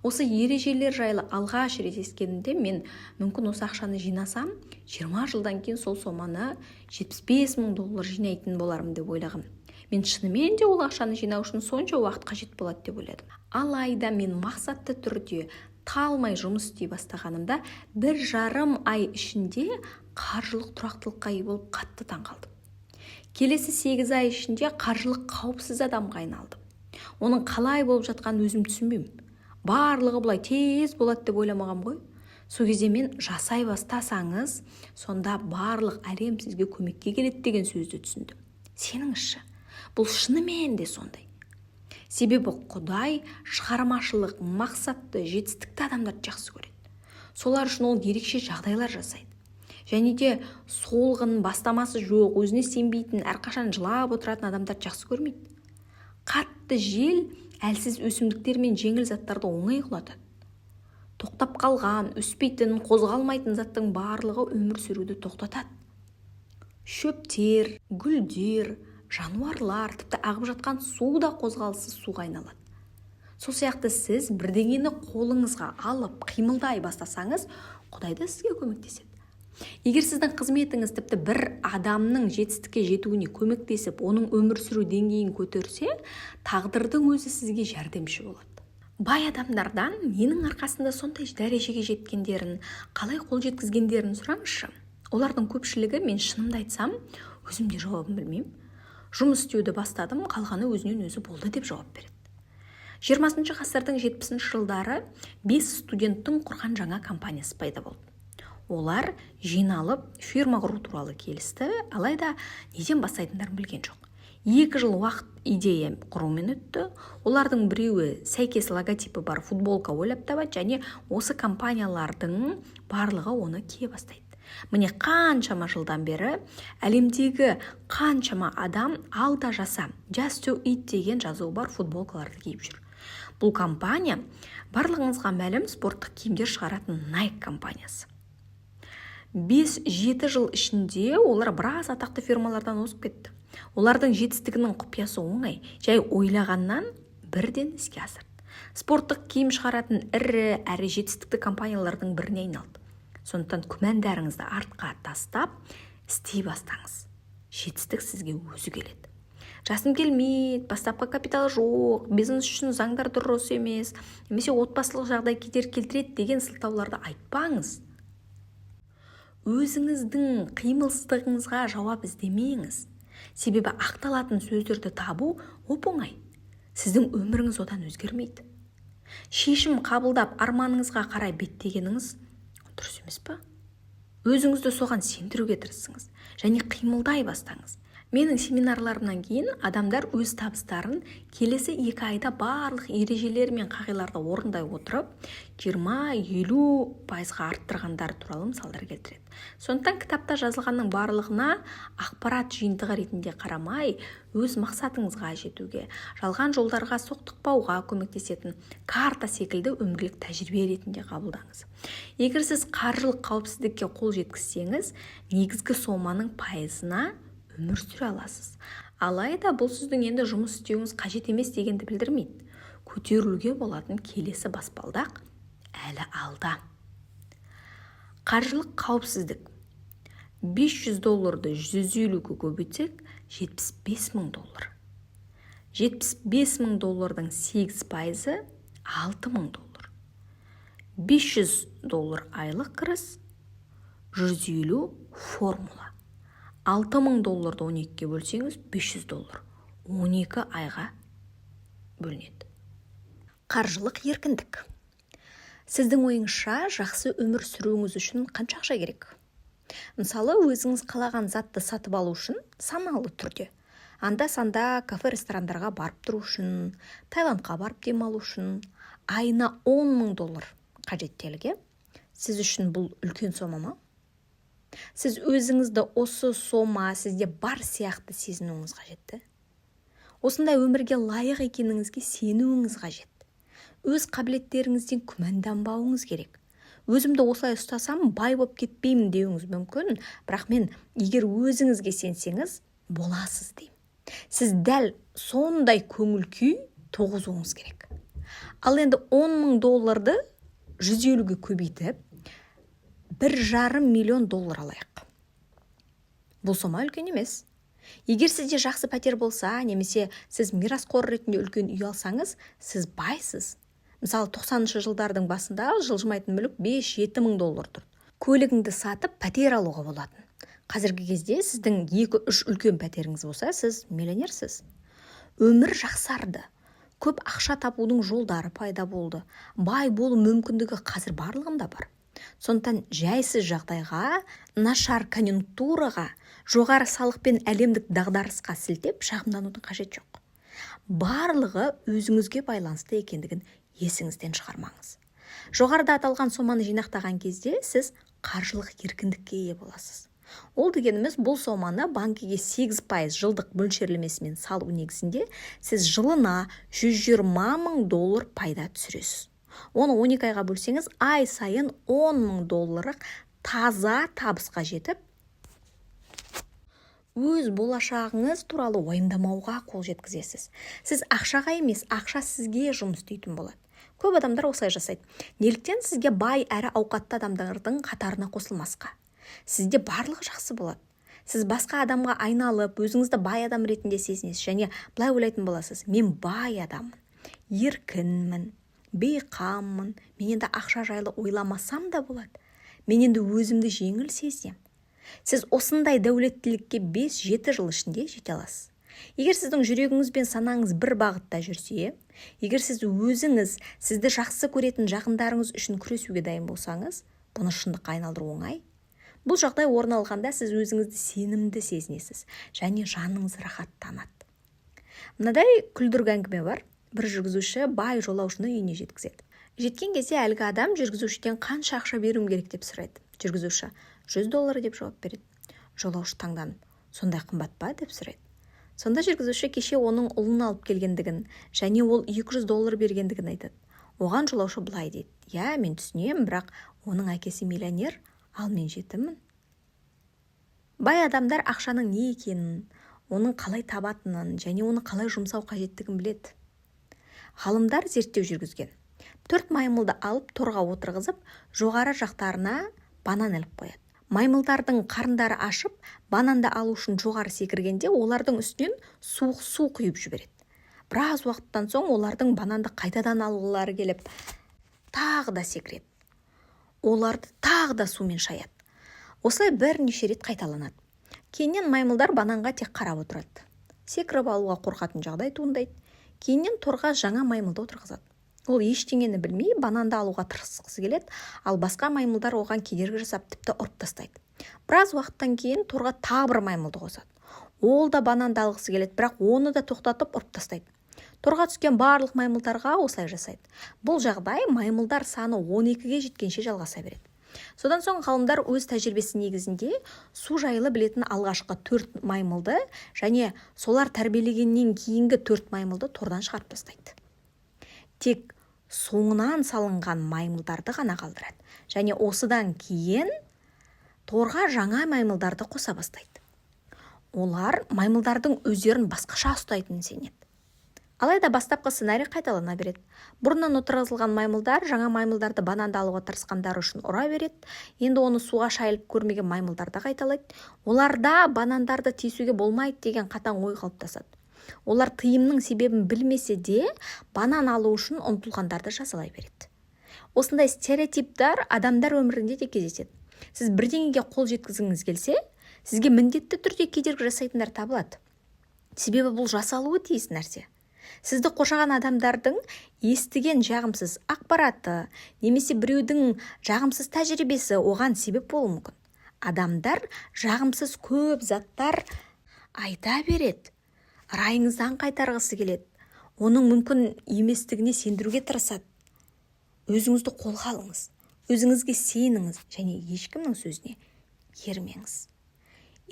Осы ережелер жайлы алғаш рет естігенімде, мен мүмкін осы ақшаны жинасам, 20 жылдан кейін сол соманы 75 мың доллар жинайтын болармын деп ойлағам. Мен шынымен де ол ақшаны жинау үшін сонша уақыт қажет болады деп ойладым. Алайда мен мақсатты түрде талмай жұмыс істей бастағанымда, 1,5 ай ішінде қаржылық тұрақтылыққа ие болып, қатты таң қалдым. Келесі 8 ай ішінде қаржылық қауіпсіз адамға айналдым. Оның қалай болып жатқанын өзім түсінбеймін. Барлығы бұлай тез болады деп ойламағам ғой. Сол кезде мен жасай бастасаңыз, сонда барлық әлем сізге көмекке келеді деген сөзді түсіндім. Сеніңізші, бұл шынымен де сондай. Себебі Құдай шығармашылық, мақсатты, жетістікті адамдарды жақсы көреді. Солар үшін ол ерекше жағдайлар жасайды. Және де солғын, бастамасы жоқ, өзіне сенбейтін, әрқашан жылап отыратын адамдарды жақсы көрмейді. Қатты жел әлсіз өсімдіктер мен жеңіл заттарды оңай құлатады. Тоқтап қалған, өспейтін, қозғалмайтын заттың барлығы өмір сүруді тоқтатады. Шөптер, гүлдер, жануарлар, тіпті ағып жатқан су да қозғалыссыз суға айналады. Сол сияқты сіз бірдеңені қолыңызға алып, қимылдай бастасаңыз, Құдай да сізге көмектеседі. Егер сіздің қызметіңіз тіпті бір адамның жетістікке жетуіне көмектесіп, оның өмір сүру деңгейін көтерсе, тағдырдың өзі сізге жәрдемші болады. Бай адамдардан ненің арқасында сондай дәрежеге жеткендерін, қалай қол жеткізгендерін сұраңызшы. Олардың көпшілігі: «Мен шынымды айтсам, өзім де жауабын білмеймін. Жұмыс істеуді бастадым, қалғаны өзінен өзі болды», – деп жауап береді. 20-ғасырдың 70-жылдары бес студенттің құрған жаңа компаниясы пайда болды. Олар жиналып, фирма құру туралы келісті, алайда неден бастайтындарын білген жоқ. 2 жыл уақыт идея құрумен өтті. Олардың біреуі сәйкес логотипі бар футболка ойлап табады және осы компаниялардың барлығы оны кие бастайды. Міне, қаншама жылдан бері әлемдегі қаншама адам «Ал да жаса», «Just do it» деген жазуы бар футболкаларды киіп жүр. Бұл компания барлығыңызға мәлім спорттық киімдер шығаратын Nike компаниясы. 5-7 жыл ішінде олар біраз атақты фирмалардан озып кетті. Олардың жетістігінің құпиясы оңай: жай ойлағаннан бірден іске асырды. Спорттық киім шығаратын ірі әрі жетістікті компаниялардың біріне айналды. Сондықтан күмәндарыңызды артқа тастап, істей бастаңыз. Жетістік сізге өзі келеді. Жасым келмейді, бастапқы капитал жоқ, бизнес үшін заңдар дұрыс емес немесе отбасылық жағдай кедергі келтіреді деген сылтауларды айтпаңыз. Өзіңіздің қимылсыздығыңызға жауап іздемеңіз. Себебі ақталатын сөздерді табу оп оңай, сіздің өміріңіз одан өзгермейді. Шешім қабылдап, арманыңызға қарай беттегеніңіз дұрыс емес па? Өзіңізді соған сендіруге тырысыңыз және қимылдай бастаңыз. Менің семинарларымнан кейін адамдар өз табыстарын келесі 2 айда барлық ережелер мен қағидаларды орындай отырып, 20-50%-ға арттырғандары туралы мысалдар келтіреді. Сондықтан кітапта жазылғанның барлығына ақпарат жиынтығы ретінде қарамай, өз мақсатыңызға жетуге, жалған жолдарға соқтықпауға көмектесетін карта секілді өмірлік тәжірибе ретінде қабылдаңыз. Егер сіз қаржылық қауіпсіздікке қол жеткізсеңіз, негізгі соманың пайызына өмір сүре аласыз. Алайда бұл сіздің енді жұмыс істеуіңіз қажет емес дегенді білдірмейді. Көтерілуге болатын келесі баспалдақ әлі алда. Қаржылық қауіпсіздік: 500 долларды 150-ге көбейтсек, 75 мың доллар. 75 мың доллардың 8%-ы 6 мың доллар. 500 доллар айлық кіріс, 150 формула. 6 мың долларды 12-ге бөлсеңіз, 500 доллар 12 айға бөлінеді. Қаржылық еркіндік. Сіздің ойыңызша, жақсы өмір сүруіңіз үшін қанша ақша керек? Мысалы, өзіңіз қалаған затты сатып алу үшін саналы түрде Анда-санда кафе, ресторандарға барып тұру үшін, Таиландқа барып демалу үшін айына 10 мың доллар қажет делік, иә? Сіз үшін бұл үлкен сома ма? Сіз өзіңізді осы сома сізде бар сияқты сезінуіңіз қажет. Осындай өмірге лайық екеніңізге сенуіңіз қажет. Өз қабілеттеріңізден күмәнданбауыңыз керек. «Өзімді осылай ұстасам, бай болып кетпеймін» деуіңіз мүмкін, бірақ мен егер өзіңізге сенсеңіз, боласыз деймін. Сіз дәл сондай көңіл күй туғызуыңыз керек. Ал енді 10 мың долларды 150-ге көбейтіп, 1,5 миллион доллар алайық. Бұл сома үлкен емес. Егер сізде жақсы пәтер болса немесе сіз мирасқор ретінде үлкен үй алсаңыз, сіз байсыз. Мысалы, 90-шы жылдардың басында жылжымайтын мүлік 5-7 мың доллар тұрды. Көлігіңді сатып, пәтер алуға болатын. Қазіргі кезде сіздің екі-үш үлкен пәтеріңіз болса, сіз миллионерсіз. Өмір жақсарды, көп ақша табудың жолдары пайда болды. Бай болу мүмкіндігі қазір барлығында бар. Сондықтан жайсыз жағдайға, нашар конъюнктураға, жоғары салық пен әлемдік дағдарысқа сілтеп шағымданудың қажеті жоқ. Барлығы өзіңізге байланысты екендігін есіңізден шығармаңыз. Жоғарыда аталған соманы жинақтаған кезде сіз қаржылық еркіндікке ие боласыз. Ол дегеніміз, бұл соманы банкіге 8% жылдық мөлшерлемесімен салу негізінде сіз жылына 120 мың доллар пайда түсіресіз. Оны 12 айға бөлсеңіз, ай сайын 10 мың долларлық таза табысқа жетіп, өз болашағыңыз туралы уайымдамауға қол жеткізесіз. Сіз ақшаға емес, ақша сізге жұмыс істейтін болады. Көп адамдар осылай жасайды. Неліктен сізге бай әрі ауқатты адамдардың қатарына қосылмасқа? Сізде барлығы жақсы болады. Сіз басқа адамға айналып, өзіңізді бай адам ретінде сезінесіз және былай ойлайтын боласыз: «Мен бай адаммын, еркінмін, бейқаммын. Мен енді ақша жайлы ойламасам да болады. Мен енді өзімді жеңіл сезінемін». Сіз осындай дәулеттілікке 5-7 жыл ішінде жете аласыз, егер сіздің жүрегіңіз бен санаңыз бір бағытта жүрсе, егер сіз өзіңіз, сізді жақсы көретін жақындарыңыз үшін күресуге дайын болсаңыз. Бұны шындыққа айналдыру оңай. Бұл жағдай орын алғанда, сіз өзіңізді сенімді сезінесіз және жаныңыз рахаттанады. Мынадай күлдіргі әңгіме бар. Бір жүргізуші бай жолаушыны үйіне жеткізеді. Жеткен кезде әлгі адам жүргізушіден «Қанша ақша беруім керек?» деп сұрайды. Жүргізуші «100 доллар» деп жауап береді. Жолаушы таңданып: «Сондай қымбат па?» деп сұрайды. Сонда жүргізуші кеше оның ұлын алып келгендігін және ол 200 доллар бергендігін айтады. Оған жолаушы былай дейді: «Иә, мен түсінемін, бірақ оның әкесі миллионер, ал мен жетіммін». Бай адамдар ақшаның не екенін, оның қалай табатынын және оны қалай жұмсау қажеттігін біледі. Ғалымдар зерттеу жүргізген. Төрт маймылды алып, торға отырғызып, жоғары жақтарына банан іліп қояды. Маймылдардың қарындары ашып, бананды алу үшін жоғары секіргенде, олардың үстінен суық су құйып жібереді. Біраз уақыттан соң олардың бананды қайтадан алғылары келіп, тағы да секіреді. Оларды тағы да сумен шаяды. Осылай бірнеше рет қайталанады. Кейіннен маймылдар бананға тек қарап отырады, секіріп алуға қорқатын жағдай туындайды. Кейіннен торға жаңа маймылды отырғызады. Ол ештеңені білмей, бананды алуға тырысқысы келеді, ал басқа маймылдар оған кедергі жасап, тіпті ұрып тастайды. Біраз уақыттан кейін торға тағы бір маймылды қосады. Ол да бананды алғысы келеді, бірақ оны да тоқтатып, ұрып тастайды. Торға түскен барлық маймылдарға осылай жасайды. Бұл жағдай маймылдар саны 12-ге жеткенше жалғаса береді. Содан соң ғалымдар өз тәжірибесі негізінде су жайлы білетін алғашқы төрт маймылды және солар тәрбиелегеннен кейінгі төрт маймылды тордан шығарып тастайды. Тек соңынан салынған маймылдарды ғана қалдырады және осыдан кейін торға жаңа маймылдарды қоса бастайды. Олар маймылдардың өздерін басқаша ұстайтынын сенеді. Алайда бастапқы сценарий қайталана береді. Бұрыннан отырғызылған маймылдар жаңа маймылдарды бананды алуға тырысқандары үшін ұра береді. Енді оны суға шайылып көрмеген маймылдар да қайталайды. Оларда банандарды тиісуге болмайды деген қатаң ой қалыптасады. Олар тыйымның себебін білмесе де, банан алу үшін ұмтылғандарды жазалай береді. Осындай стереотиптар адамдар өмірінде де кездеседі. Сіз бірдеңеге қол жеткізгіңіз келсе, сізге міндетті түрде кедергі жасайтындар табылады, себебі бұл жасалуы тиіс нәрсе. Сізді қоршаған адамдардың естіген жағымсыз ақпараты немесе біреудің жағымсыз тәжірибесі оған себеп болуы мүмкін. Адамдар жағымсыз көп заттар айта береді. Райыңыздан қайтарғысы келеді, оның мүмкін еместігіне сендіруге тырысады. Өзіңізді қолға алыңыз, өзіңізге сеніңіз және ешкімнің сөзіне ермеңіз.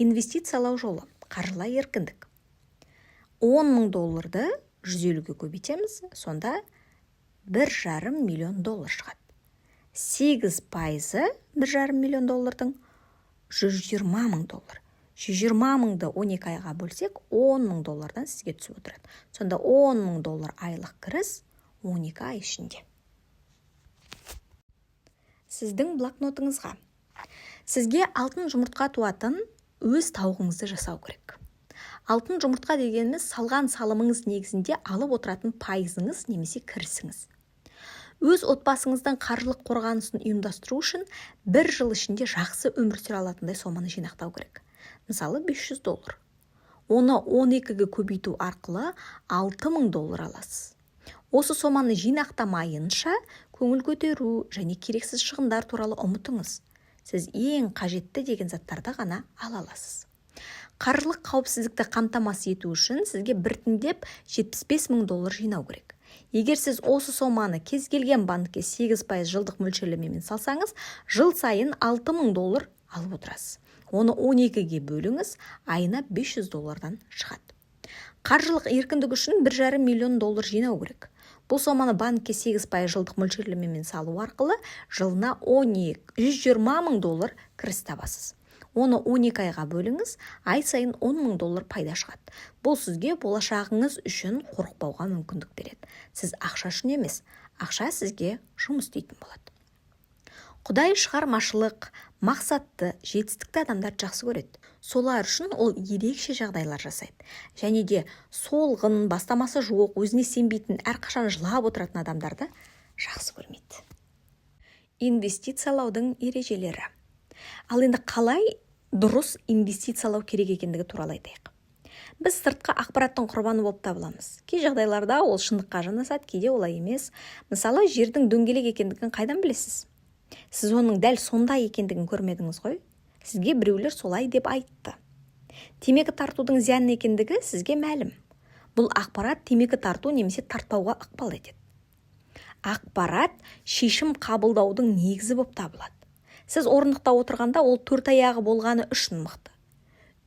Инвестициялау жолы: қаржылай еркіндік. 10 мың долларды 150-ге көбейтеміз, сонда 1,5 миллион доллар шығады. 8%-ы 1,5 миллион доллардың — 120 мың доллар. 120 мыңды 12 айға бөлсек, 10 мың доллардан сізге түсіп отырады. Сонда 10 мың доллар айлық кіріс 12 ай ішінде. Сіздің блокнотыңызға: сізге алтын жұмыртқа туатын өз тауығыңызды жасау керек. Алтын жұмыртқа дегеніміз — салған салымыңыз негізінде алып отыратын пайызыңыз немесе кірісіңіз. Өз отбасыңыздың қаржылық қорғанысын ұйымдастыру үшін бір жыл ішінде жақсы өмір сүре алатындай соманы жинақтау керек. Мысалы, 500 доллар. Оны 12-ге көбейту арқылы 6000 доллар аласыз. Осы соманы жинақтамайынша көңіл көтеру және керексіз шығындар туралы ұмытыңыз. Сіз ең қажетті деген заттарды ғана ала аласыз. Қаржылық қауіпсіздікті қамтамасыз ету үшін сізге біртіндеп 75 мың доллар жинау керек. Егер сіз осы соманы кез келген банкке 8% жылдық мөлшерлемемен салсаңыз, жыл сайын 6 мың доллар алып отырасыз. Оны 12-ге бөліңіз, айына 500 доллардан шығады. Қаржылық еркіндік үшін 1,5 миллион доллар жинау керек. Бұл соманы банкке 8% жылдық мөлшерлемемен салу арқылы жылына 12 120 мың доллар кіріс табасыз. Оны 12 айға бөліңіз, ай сайын 10 мың доллар пайда шығады. Бұл сізге болашағыңыз үшін қорықпауға мүмкіндік береді. Сіз ақша үшін емес, ақша сізге жұмыс істейтін болады. Құдай шығармашылық, мақсатты, жетістікті адамдарды жақсы көреді. Солар үшін ол ерекше жағдайлар жасайды. Және де солғын, бастамасы жоқ, өзіне сенбейтін, әрқашан жылап отыратын адамдарды жақсы көрмейді. Инвестициялаудың ережелері. Ал енді қалай дұрыс инвестициялау керек екендігі туралы айтайық. Біз сыртқы ақпараттың құрбаны болып табыламыз. Кей жағдайларда ол шындыққа жанасады, кейде олай емес. Мысалы, жердің дөңгелек екендігін қайдан білесіз? Сіз оның дәл сондай екендігін көрмедіңіз ғой, сізге біреулер солай деп айтты. Темекі тартудың зиян екендігі сізге мәлім. Бұл ақпарат темекі тарту немесе тартпауға ықпал етеді. Ақпарат шешім қабылдаудың негізі болып табылады. Сіз орындықта отырғанда, ол төрт аяғы болғаны үшін мықты.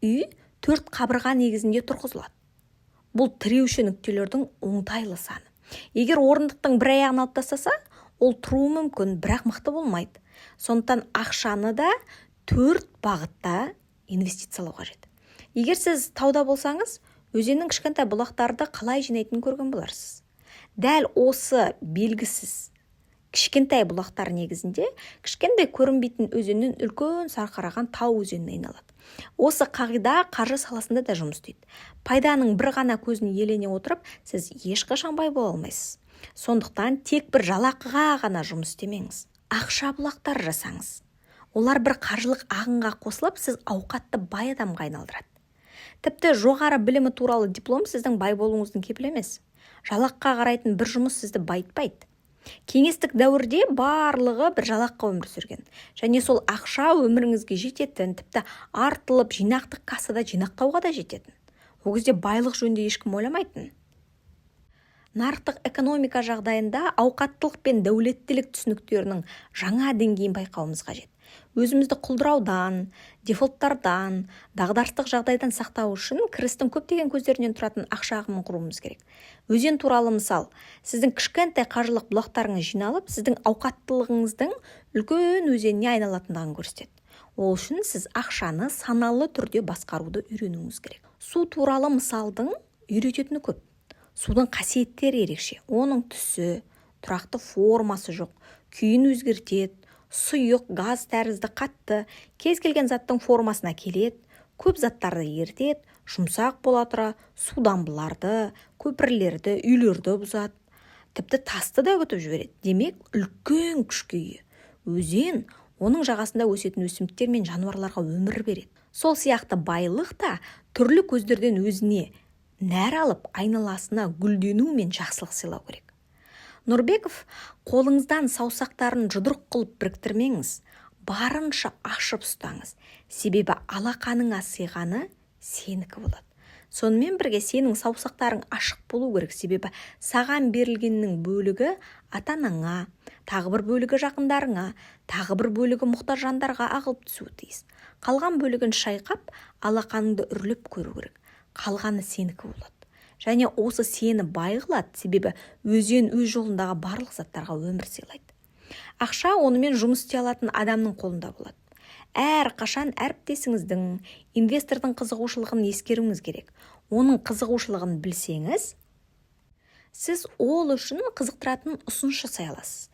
Үй төрт қабырға негізінде тұрғызылады. Бұл тіреуші нүктелердің оңтайлы саны. Егер орындықтың бір аяғын алып тастаса, ол тұруы мүмкін, бірақ мықты болмайды. Сондықтан ақшаны да төрт бағытта инвестициялау қажет. Егер сіз тауда болсаңыз, өзеннің кішкентай бұлақтарды қалай жинайтынын көрген боларсыз. Дәл осы белгісіз кішкентай бұлақтар негізінде кішкентай көрінбейтін өзеннен үлкен сарқыраған тау өзеніне айналады. Осы қағида қаржы саласында да жұмыс істейді. Пайданың бір ғана көзін иелене отырып, сіз ешқашан бай бола алмайсыз. Сондықтан тек бір жалақыға ғана жұмыс істемеңіз, ақша бұлақтар жасаңыз. Олар бір қаржылық ағынға қосылып, сіз ауқатты, бай адамға айналдырады. Тіпті жоғары білімі туралы диплом сіздің бай болуыңыздың кепілі емес. Жалақыға қарайтын бір жұмыс сізді байытпайды. Кеңестік дәуірде барлығы бір жалақыға өмір сүрген және сол ақша өміріңізге жететін, тіпті артылып, жинақтық кассада жинақтауға да жететін. Ол кезде байлық жөнінде ешкім ойламайтын. Нарықтық экономика жағдайында ауқаттылық пен дәулеттілік түсініктерінің жаңа деңгейін байқауымыз қажет. Өзімізді құлдыраудан, дефолттардан, дағдарыстық жағдайдан сақтау үшін кірістің көптеген көздерінен тұратын ақша ағымын құруымыз керек. Өзен туралы мысал: сіздің кішкентай қаржылық бұлақтарыңыз жиналып, сіздің ауқаттылығыңыздың үлкен өзеніне айналатындығын көрсетеді. Ол үшін сіз ақшаны саналы түрде басқаруды үйренуіңіз керек. Су туралы мысалдың үйрететіні көп. Судың қасиеттері ерекше: оның түсі тұрақты, формасы жоқ, күйін өзгертеді, сұйық, газ тәрізді, қатты, кез келген заттың формасына келеді, көп заттарды ерітеді, жұмсақ бола тұра су дамбыларды, көпірлерді, үйлерді бұзады, тіпті тасты да үгітіп жібереді. Демек, үлкен күшке ие. Өзен оның жағасында өсетін өсімдіктер мен жануарларға өмір береді. Сол сияқты байлық та түрлі көздерден өзіне нәр алып, айналасына гүлдену мен жақсылық сыйлау керек. Нұрбеков: «Қолыңыздан саусақтарын жұдырық қылып біріктірмеңіз, барынша ашып ұстаңыз, себебі алақаныңа сыйғаны сенікі болады». Сонымен бірге сенің саусақтарың ашық болу керек, себебі саған берілгеннің бөлігі ата-анаңа, тағы бір бөлігі жақындарыңа, тағы бір бөлігі мұқтаж жандарға ағылып түсуі тиіс. Қалған бөлігін шайқап, алақаныңды үрлеп көру керек. Қалғаны сенікі болады. Және осы сені бай қылады, себебі өзен өз жолындағы барлық заттарға өмір сыйлайды. Ақша онымен жұмыс істей алатын адамның қолында болады. Әр қашан әріптесіңіздің, инвестордың қызығушылығын ескеруіңіз керек. Оның қызығушылығын білсеңіз, сіз ол үшін қызықтыратын ұсыныс жасай аласыз.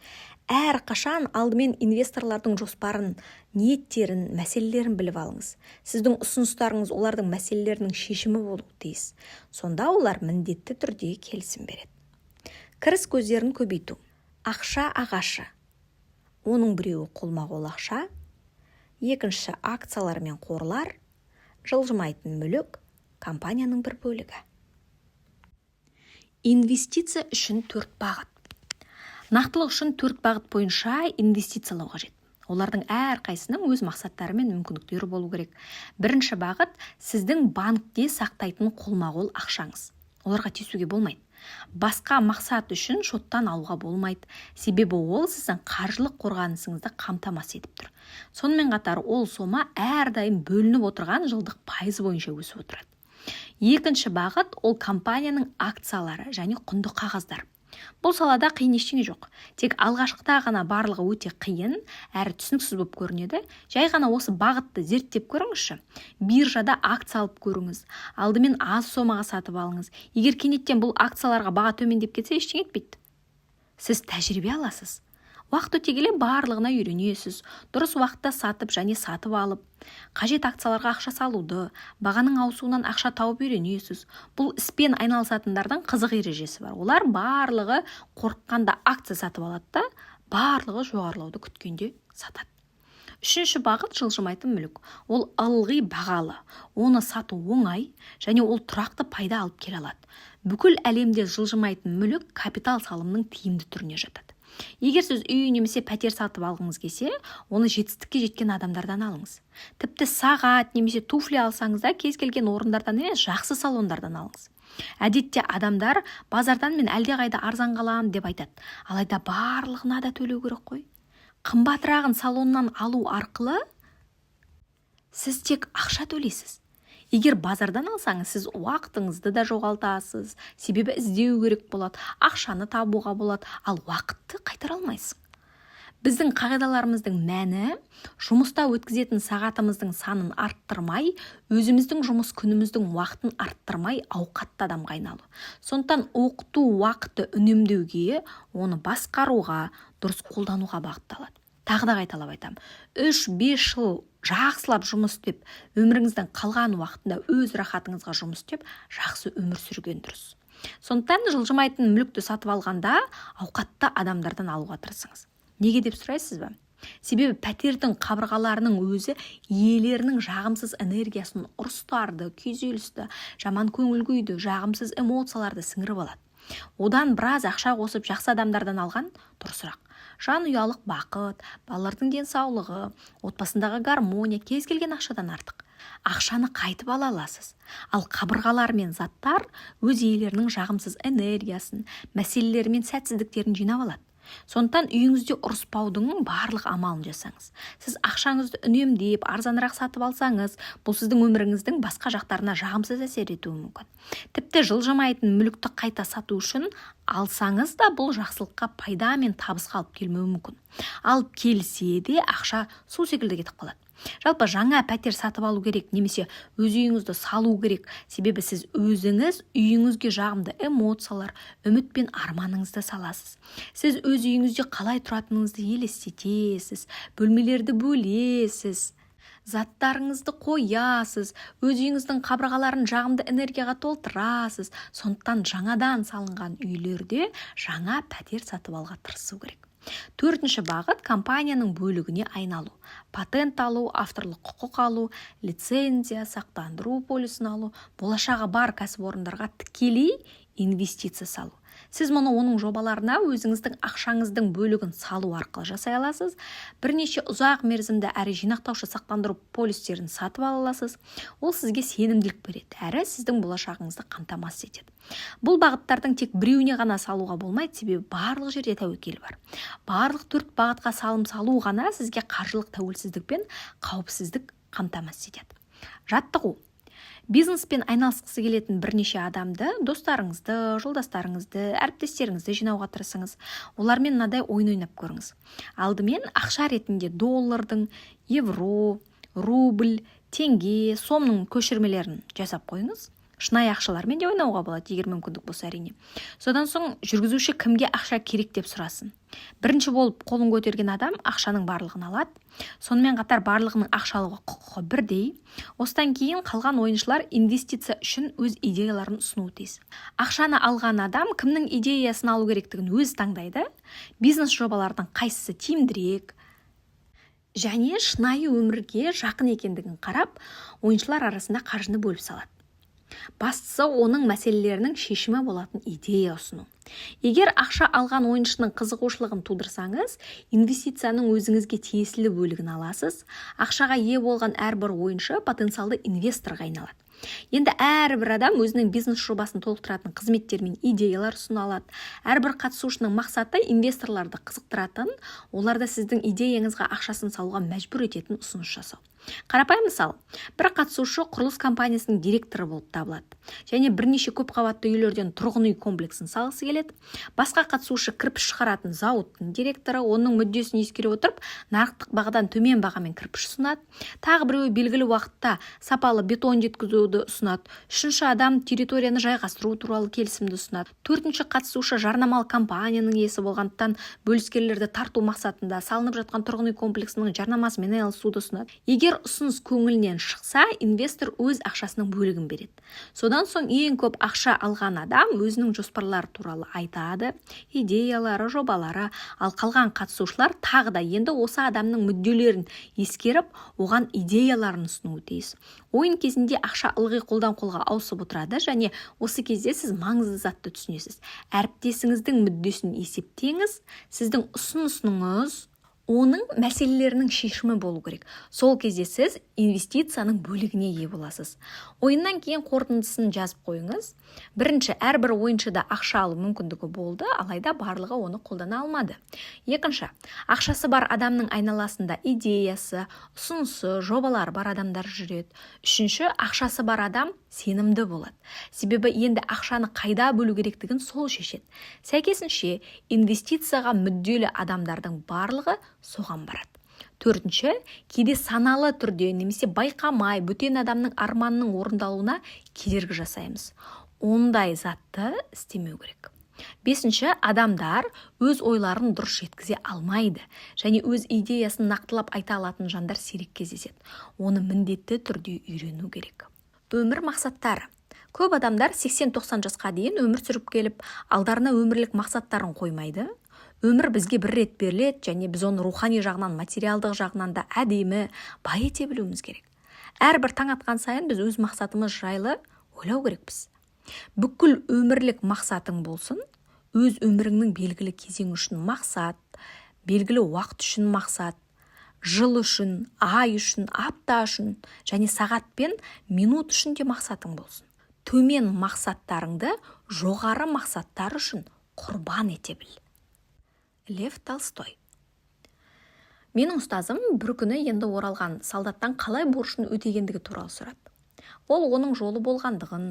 Әр қашан алдымен инвесторлардың жоспарын, ниеттерін, мәселелерін біліп алыңыз. Сіздің ұсыныстарыңыз олардың мәселелерінің шешімі болуы тиіс. Сонда олар міндетті түрде келісім береді. Кіріс көздерін көбейту. Ақша ағашы. Оның біреуі қолма-қол ақша, екіншісі акциялар мен қорлар, жылжымайтын мүлік, компанияның бір бөлігі. Инвестиция үшін төрт бағыт. Нақтылық үшін төрт бағыт бойынша инвестициялау қажет. Олардың әрқайсысының өз мақсаттары мен мүмкіндіктері болу керек. Бірінші бағыт – сіздің банкте сақтайтын қолма-қол ақшаңыз. Оларға тиісуге болмайды. Басқа мақсат үшін шоттан алуға болмайды, себебі ол сіздің қаржылық қорғанысыңызды қамтамасыз етіп тұр. Сонымен қатар ол сома әрдайым бөлініп отырған жылдық пайыз бойынша өсіп отырады. Екінші бағыт – ол компанияның акциялары және құнды қағаздар. Бұл салада қиын ештеңе жоқ. Тек алғашқыда ғана барлығы өте қиын әрі түсініксіз болып көрінеді. Жай ғана осы бағытты зерттеп көріңізші. Биржада акция алып көріңіз. Алдымен аз сомаға сатып алыңыз. Егер кенеттен бұл акцияларға баға төмендеп кетсе, ештеңе етпейді. Сіз тәжірибе аласыз. Уақыт өте келе барлығына үйренесіз. Дұрыс уақытта сатып және сатып алып, қажет акцияларға ақша салуды, бағаның ауысуынан ақша тауып үйренесіз. Бұл іспен айналысатындардың қызық ережесі бар. Олар барлығы қорыққанда акция сатып алады да, барлығы жоғарылауды күткенде сатады. Үшінші бағыт – жылжымайтын мүлік. Ол ылғи бағалы. Оны сату оңай және ол тұрақты пайда алып келе алады. Бүкіл әлемде жылжымайтын мүлік капитал салымның тиімді түріне жатады. Егер сіз үй немесе пәтер сатып алғыңыз келсе, оны жетістікке жеткен адамдардан алыңыз. Тіпті сағат немесе туфли алсаңыз да, кез келген орындардан емес, жақсы салондардан алыңыз. Әдетте адамдар базардан мен әлдеқайда арзанға аламын деп айтады. Алайда барлығына да төлеу керек қой. Қымбатырағын салоннан алу арқылы сіз тек ақша төлейсіз. Егер базардан алсаңыз, сіз уақытыңызды да жоғалтасыз, себебі іздеу керек болады, ақшаны табуға болады, ал уақытты қайтара алмайсың. Біздің қағидаларымыздың мәні – жұмыста өткізетін сағатымыздың санын арттырмай, өзіміздің жұмыс күніміздің уақытын арттырмай, ауқатты адамға айналу. Сондықтан оқыту уақытты үнемдеуге, оны басқаруға, дұрыс қолдануға бағытталады. Тағы да қайталап айтамын: 3-5 жыл жақсылап жұмыс істеп, өміріңіздің қалған уақытында өз рахатыңызға жұмыс істеп, жақсы өмір сүрген дұрыс. Сондықтан жылжымайтын мүлікті сатып алғанда ауқатты адамдардан алуға тырысыңыз. Неге деп сұрайсыз ба? Себебі пәтердің қабырғаларының өзі иелерінің жағымсыз энергиясын, ұрыстарды, күйзелісті, жаман көңіл күйді, жағымсыз эмоцияларды сіңіріп алады. Одан біраз ақша қосып, жақсы адамдардан алған дұрысырақ. Жанұялық бақыт, балалардың денсаулығы, отбасындағы гармония кез келген ақшадан артық. Ақшаны қайтып ала аласыз. Ал қабырғалар мен заттар өз иелерінің жағымсыз энергиясын, мәселелері мен сәтсіздіктерін жинап алады. Сондықтан үйіңізде ұрыспаудың барлық амалын жасаңыз. Сіз ақшаңызды үнемдеп, арзанырақ сатып алсаңыз, бұл сіздің өміріңіздің басқа жақтарына жағымсыз әсер етуі мүмкін. Тіпті жылжымайтын мүлікті қайта сату үшін алсаңыз да, бұл жақсылыққа, пайда мен табысқа алып келмеуі мүмкін. Алып келсе де, ақша су секілді кетіп қалады. Жалпы жаңа пәтер сатып алу керек немесе өз үйіңізді салу керек, себебі сіз өзіңіз үйіңізге жағымды эмоциялар, үміт пен арманыңызды саласыз. Сіз өз үйіңізде қалай тұратыныңызды елестетесіз, бөлмелерді бөлесіз, заттарыңызды қоясыз, өз үйіңіздің қабырғаларын жағымды энергияға толтырасыз. Сондықтан жаңадан салынған үйлерде жаңа пәтер сатып алуға тырысу керек. Төртінші бағыт – компанияның бөлігіне айналу. Патент алу, авторлық құқық алу, лицензия, сақтандыру полисін алу, болашағы бар кәсіпорындарға тікелей инвестиция салу. Сіз мұны оның жобаларына өзіңіздің ақшаңыздың бөлігін салу арқылы жасай аласыз. Бірнеше ұзақ мерзімді әрі жинақтаушы сақтандыру полистерін сатып ала аласыз. Ол сізге сенімділік береді әрі сіздің болашағыңызды қамтамасыз етеді. Бұл бағыттардың тек біреуіне ғана салуға болмайды, себебі барлық жерде тәуекел бар. Барлық төрт бағытқа салым салу ғана сізге қаржылық тәуелсіздік пен қауіпсіздік қамтамасыз етеді. Жаттығу. Бизнеспен айналысқысы келетін бірнеше адамды, достарыңызды, жолдастарыңызды, әріптестеріңізді жинауға тырысыңыз. Олармен мынадай ойын ойнап көріңіз. Алдымен ақша ретінде доллардың, евро, рубль, теңге, сомның көшірмелерін жасап қойыңыз. Шынайы ақшалармен де ойнауға болады, егер мүмкіндік болса, әрине. Содан соң жүргізуші кімге ақша керек деп сұрасын. Бірінші болып қолын көтерген адам ақшаның барлығын алады. Сонымен қатар барлығының ақша алуға құқығы бірдей. Осыдан кейін қалған ойыншылар инвестиция үшін өз идеяларын ұсынуы тиіс. Ақшаны алған адам кімнің идеясын алу керектігін өзі таңдайды. Бизнес жобалардың қайсысы тиімдірек және шынайы өмірге жақын екендігін қарап, ойыншылар арасында қаржыны бөліп салады. Бастысы, оның мәселелерінің шешімі болатын идея ұсыну. Егер ақша алған ойыншының қызығушылығын тудырсаңыз, инвестицияның өзіңізге тиесілі бөлігін аласыз. Ақшаға ие болған әрбір ойыншы потенциалды инвесторға айналады. Енді әрбір адам өзінің бизнес жобасын толықтыратын қызметтер мен идеялар ұсына алады. Әрбір қатысушының мақсаты – инвесторларды қызықтыратын, оларды сіздің идеяңызға ақшасын салуға мәжбүр ететін ұсыныс жасау. Қарапайым мысал: бір қатысушы құрылыс компаниясының директоры болып табылады және бірнеше көпқабатты үйлерден тұрғын үй комплексін салғысы келеді. Басқа қатысушы кірпіш шығаратын зауыттың директоры, оның мүддесін ескере отырып, нарықтық бағадан төмен бағамен кірпіш ұсынады. Тағы біреуі белгілі уақытта сапалы бетон жеткізуді ұсынады. Үшінші адам территорияны жайғастыру туралы келісімді ұсынады. Төртінші қатысушы жарнамалық компанияның иесі болғандықтан, бөліскерлерді тарту мақсатында салынып жатқан тұрғын үй комплексінің жарнамасымен айналысуды ұсынады. Егер ұсыныс көңілінен шықса, инвестор өз ақшасының бөлігін береді. Содан соң ең көп ақша алған адам өзінің жоспарлары туралы айтады, идеялары, жобалары. Ал қалған қатысушылар тағы да енді осы адамның мүдделерін ескеріп, оған идеяларын ұсынуы тиіс. Ойын кезінде ақша ылғи қолдан қолға ауысып отырады және осы кезде сіз маңызды затты түсінесіз: әріптесіңіздің мүддесін есептеңіз. Сіздің ұсынысыңыз оның мәселелерінің шешімі болу керек. Сол кезде сіз инвестицияның бөлігіне ие боласыз. Ойыннан кейін қорытындысын жазып қойыңыз. Бірінші, әрбір ойыншыда ақша алу мүмкіндігі болды, алайда барлығы оны қолдана алмады. Екінші, ақшасы бар адамның айналасында идеясы, ұсынысы, жобалары бар адамдар жүреді. Үшінші, ақшасы бар адам сенімді болады, себебі енді ақшаны қайда бөлу керектігін сол шешеді. Сәйкесінше, инвестицияға мүдделі адамдардың барлығы соған барады. Төртінші, кейде саналы түрде немесе байқамай бөтен адамның арманының орындалуына кедергі жасаймыз. Ондай затты істемеу керек. Бесінші, адамдар өз ойларын дұрыс жеткізе алмайды және өз идеясын нақтылап айта алатын жандар сирек кездеседі. Оны міндетті түрде үйрену керек. Өмір мақсаттары. Көп адамдар 80-90 жасқа дейін өмір сүріп келіп, алдарына өмірлік мақсаттарын қоймайды. Өмір бізге бір рет беріледі және біз оны рухани жағынан, материалдық жағынан да әдемі, бай ете білуіміз керек. Әрбір таң атқан сайын біз өз мақсатымыз жайлы ойлау керекпіз. Бүкіл өмірлік мақсатың болсын. Өз өміріңнің белгілі кезеңі үшін мақсат, белгілі уақыт үшін мақсат, жыл үшін, ай үшін, апта үшін және сағат пен минут үшін де мақсатың болсын. Төмен мақсаттарыңды жоғары мақсаттар үшін құрбан ете біл. Лев Толстой. Менің ұстазым бір күні енді оралған солдаттан қалай борышын өтегендігі туралы сұрады. Ол оның жолы болғандығын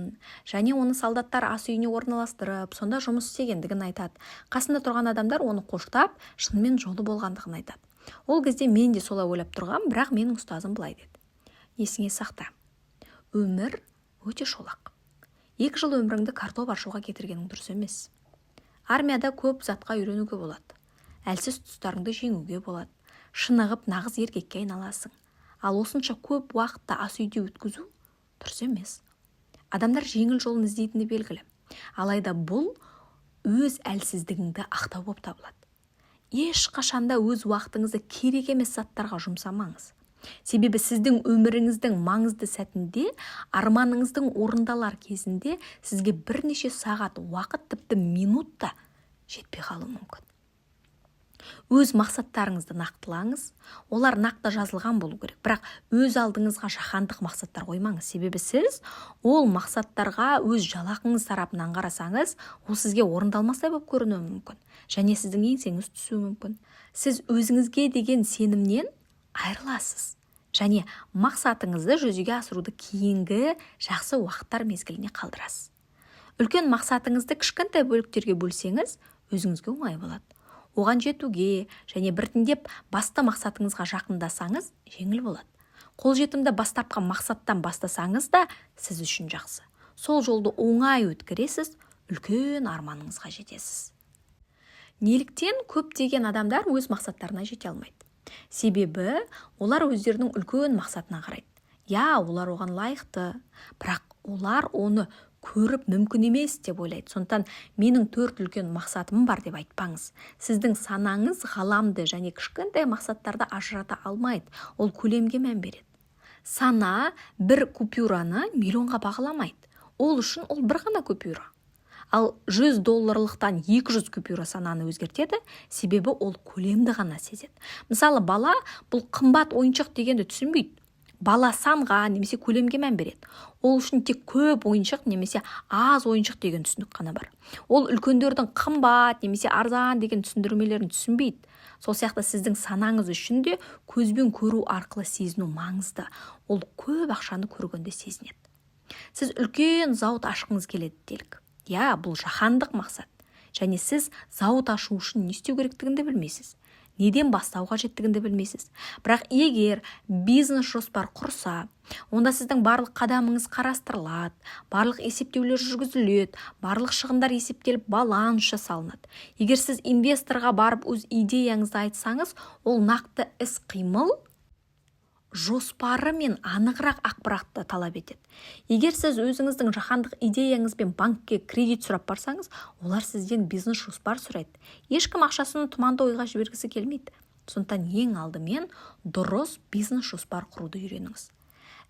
және оны солдаттар ас үйіне орналастырып, сонда жұмыс істегендігін айтады. Қасында тұрған адамдар оны қоштап, шынымен жолы болғандығын айтады. Ол кезде мен де солай ойлап тұрғам, бірақ менің ұстазым былай деді: «Есіңе сақта, өмір өте шолақ. 2 жыл өміріңді картоп аршуға кетіргенің дұрыс емес. Армияда көп затқа үйренуге болады, әлсіз тұстарыңды жеңуге болады, шынығып, нағыз еркекке айналасың. Ал осынша көп уақытты ас үйде өткізу дұрыс емес. Адамдар жеңіл жолын іздейтіні белгілі, алайда бұл өз әлсіздігіңді ақтау болып табылады. Ешқашанда өз уақытыңызды керек емес заттарға жұмсамаңыз. Себебі сіздің өміріңіздің маңызды сәтінде, арманыңыздың орындалар кезінде сізге бірнеше сағат уақыт, тіпті минут та жетпей қалуы мүмкін. Өз мақсаттарыңызды нақтылаңыз. Олар нақты жазылған болу керек, бірақ өз алдыңызға жаһандық мақсаттар қоймаңыз. Себебі сіз ол мақсаттарға өз жалақыңыз тарапынан қарасаңыз, ол сізге орындалмастай болып көрінуі мүмкін және сіздің еңсеңіз түсуі мүмкін. Сіз өзіңізге деген сенімнен айырыласыз және мақсатыңызды жүзеге асыруды кейінгі жақсы уақыттар мезгіліне қалдырасыз. Үлкен мақсатыңызды кішкентай бөліктерге бөлсеңіз, өзіңізге оңай болады оған жетуге және біртіндеп басты мақсатыңызға жақындасаңыз, жеңіл болады. Қолжетімді бастапқы мақсаттан бастасаңыз да, сіз үшін жақсы. Сол жолды оңай өткересіз, үлкен арманыңызға жетесіз. Неліктен көптеген адамдар өз мақсаттарына жете алмайды? Себебі олар өздерінің үлкен мақсатына қарайды. Иә, олар оған лайықты, бірақ олар оны көріп, мүмкін емес деп ойлайды. Сондықтан менің төрт үлкен мақсатым бар деп айтпаңыз. Сіздің санаңыз ғаламды және кішкентай мақсаттарды ажырата алмайды. Ол көлемге мән береді. Сана бір купюраны миллионға бағаламайды. Ол үшін ол бір ғана купюра. Ал 100 долларлықтан 200 купюра сананы өзгертеді, себебі ол көлемді ғана сезеді. Мысалы, бала бұл қымбат ойыншық дегенді түсінбейді. Бала санға немесе көлемге мән береді. Ол үшін тек көп ойыншық немесе аз ойыншық деген түсінік қана бар. Ол үлкендердің қымбат немесе арзан деген түсіндірмелерін түсінбейді. Сол сияқты сіздің санаңыз үшін де көзбен көру арқылы сезіну маңызды. Ол көп ақшаны көргенде сезінеді. Сіз үлкен зауыт ашқыңыз келеді делік. Иә, бұл жаһандық мақсат. Және сіз зауыт ашу үшін не істеу керектігін де білмейсіз, неден бастау қажеттігін де білмейсіз. Бірақ егер бизнес жоспар құрса, онда сіздің барлық қадамыңыз қарастырылады, барлық есептеулер жүргізіледі, барлық шығындар есептеліп, баланс жасалынады. Егер сіз инвесторға барып өз идеяңызды айтсаңыз, ол нақты іс-қимыл жоспары мен анығырақ ақпаратты талап етеді. Егер сіз өзіңіздің жаһандық идеяңызбен банкке кредит сұрап барсаңыз, олар сізден бизнес жоспар сұрайды. Ешкім ақшасын тұманды ойға жібергісі келмейді. Сондықтан ең алдымен дұрыс бизнес жоспар құруды үйреніңіз.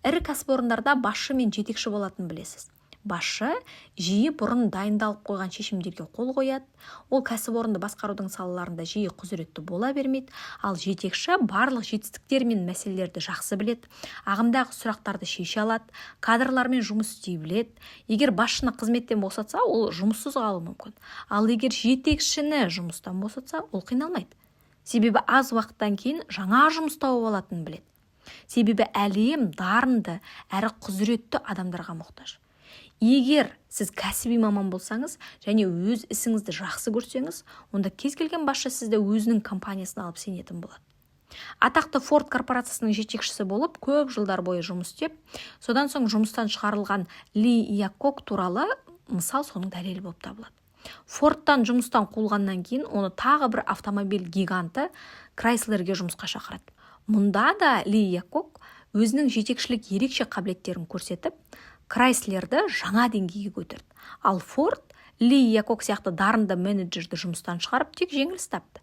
Ірі кәсіпорындарда басшы мен жетекші болатынын білесіз. Басшы жиі бұрын дайындалып қойған шешімдерге қол қояды. Ол кәсіпорынды басқарудың салаларында жиі құзыретті бола бермейді. Ал жетекші барлық жетістіктер мен мәселелерді жақсы біледі, ағымдағы сұрақтарды шеше алады, кадрлармен жұмыс істей біледі. Егер басшыны қызметтен босатса, ол жұмыссыз қалуы мүмкін. Ал егер жетекшіні жұмыстан босатса, ол қиналмайды, себебі аз уақыттан кейін жаңа жұмыс тауып алатынын біледі. Себебі әлем дарынды әрі құзыретті адамдарға мұқтаж. Егер сіз кәсіби маман болсаңыз және өз ісіңізді жақсы көрсеңіз, онда кез келген басшы сізді өзінің компаниясына алып сенетін болады. Атақты Форд корпорациясының жетекшісі болып көп жылдар бойы жұмыс істеп, содан соң жұмыстан шығарылған Ли Якок туралы мысал соның дәлелі болып табылады. Фордтан жұмыстан қуылғаннан кейін оны тағы бір автомобиль гиганты Крайслерге жұмысқа шақырады. Мұнда да Ли Якок өзінің жетекшілік ерекше қабілеттерін көрсетіп, Крайслерді жаңа деңгейге көтерді. Ал Форд Ли Якок сияқты дарынды менеджерді жұмыстан шығарып, тек жеңіліс тапты.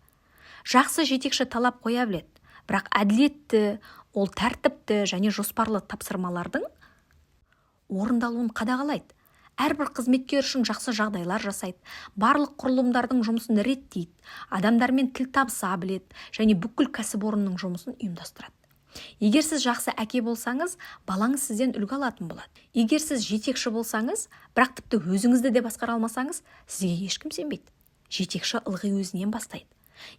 Жақсы жетекші талап қоя біледі, бірақ әділетті. Ол тәртіпті және жоспарлы тапсырмалардың орындалуын қадағалайды, әрбір қызметкер үшін жақсы жағдайлар жасайды, барлық құрылымдардың жұмысын реттейді, адамдармен тіл табыса біледі және бүкіл кәсіпорынның жұмысын ұйымдастырады. Егер сіз жақсы әке болсаңыз, балаңыз сізден үлгі алатын болады. Егер сіз жетекші болсаңыз, бірақ тіпті өзіңізді де басқара алмасаңыз, сізге ешкім сенбейді. Жетекші ылғи өзінен бастайды.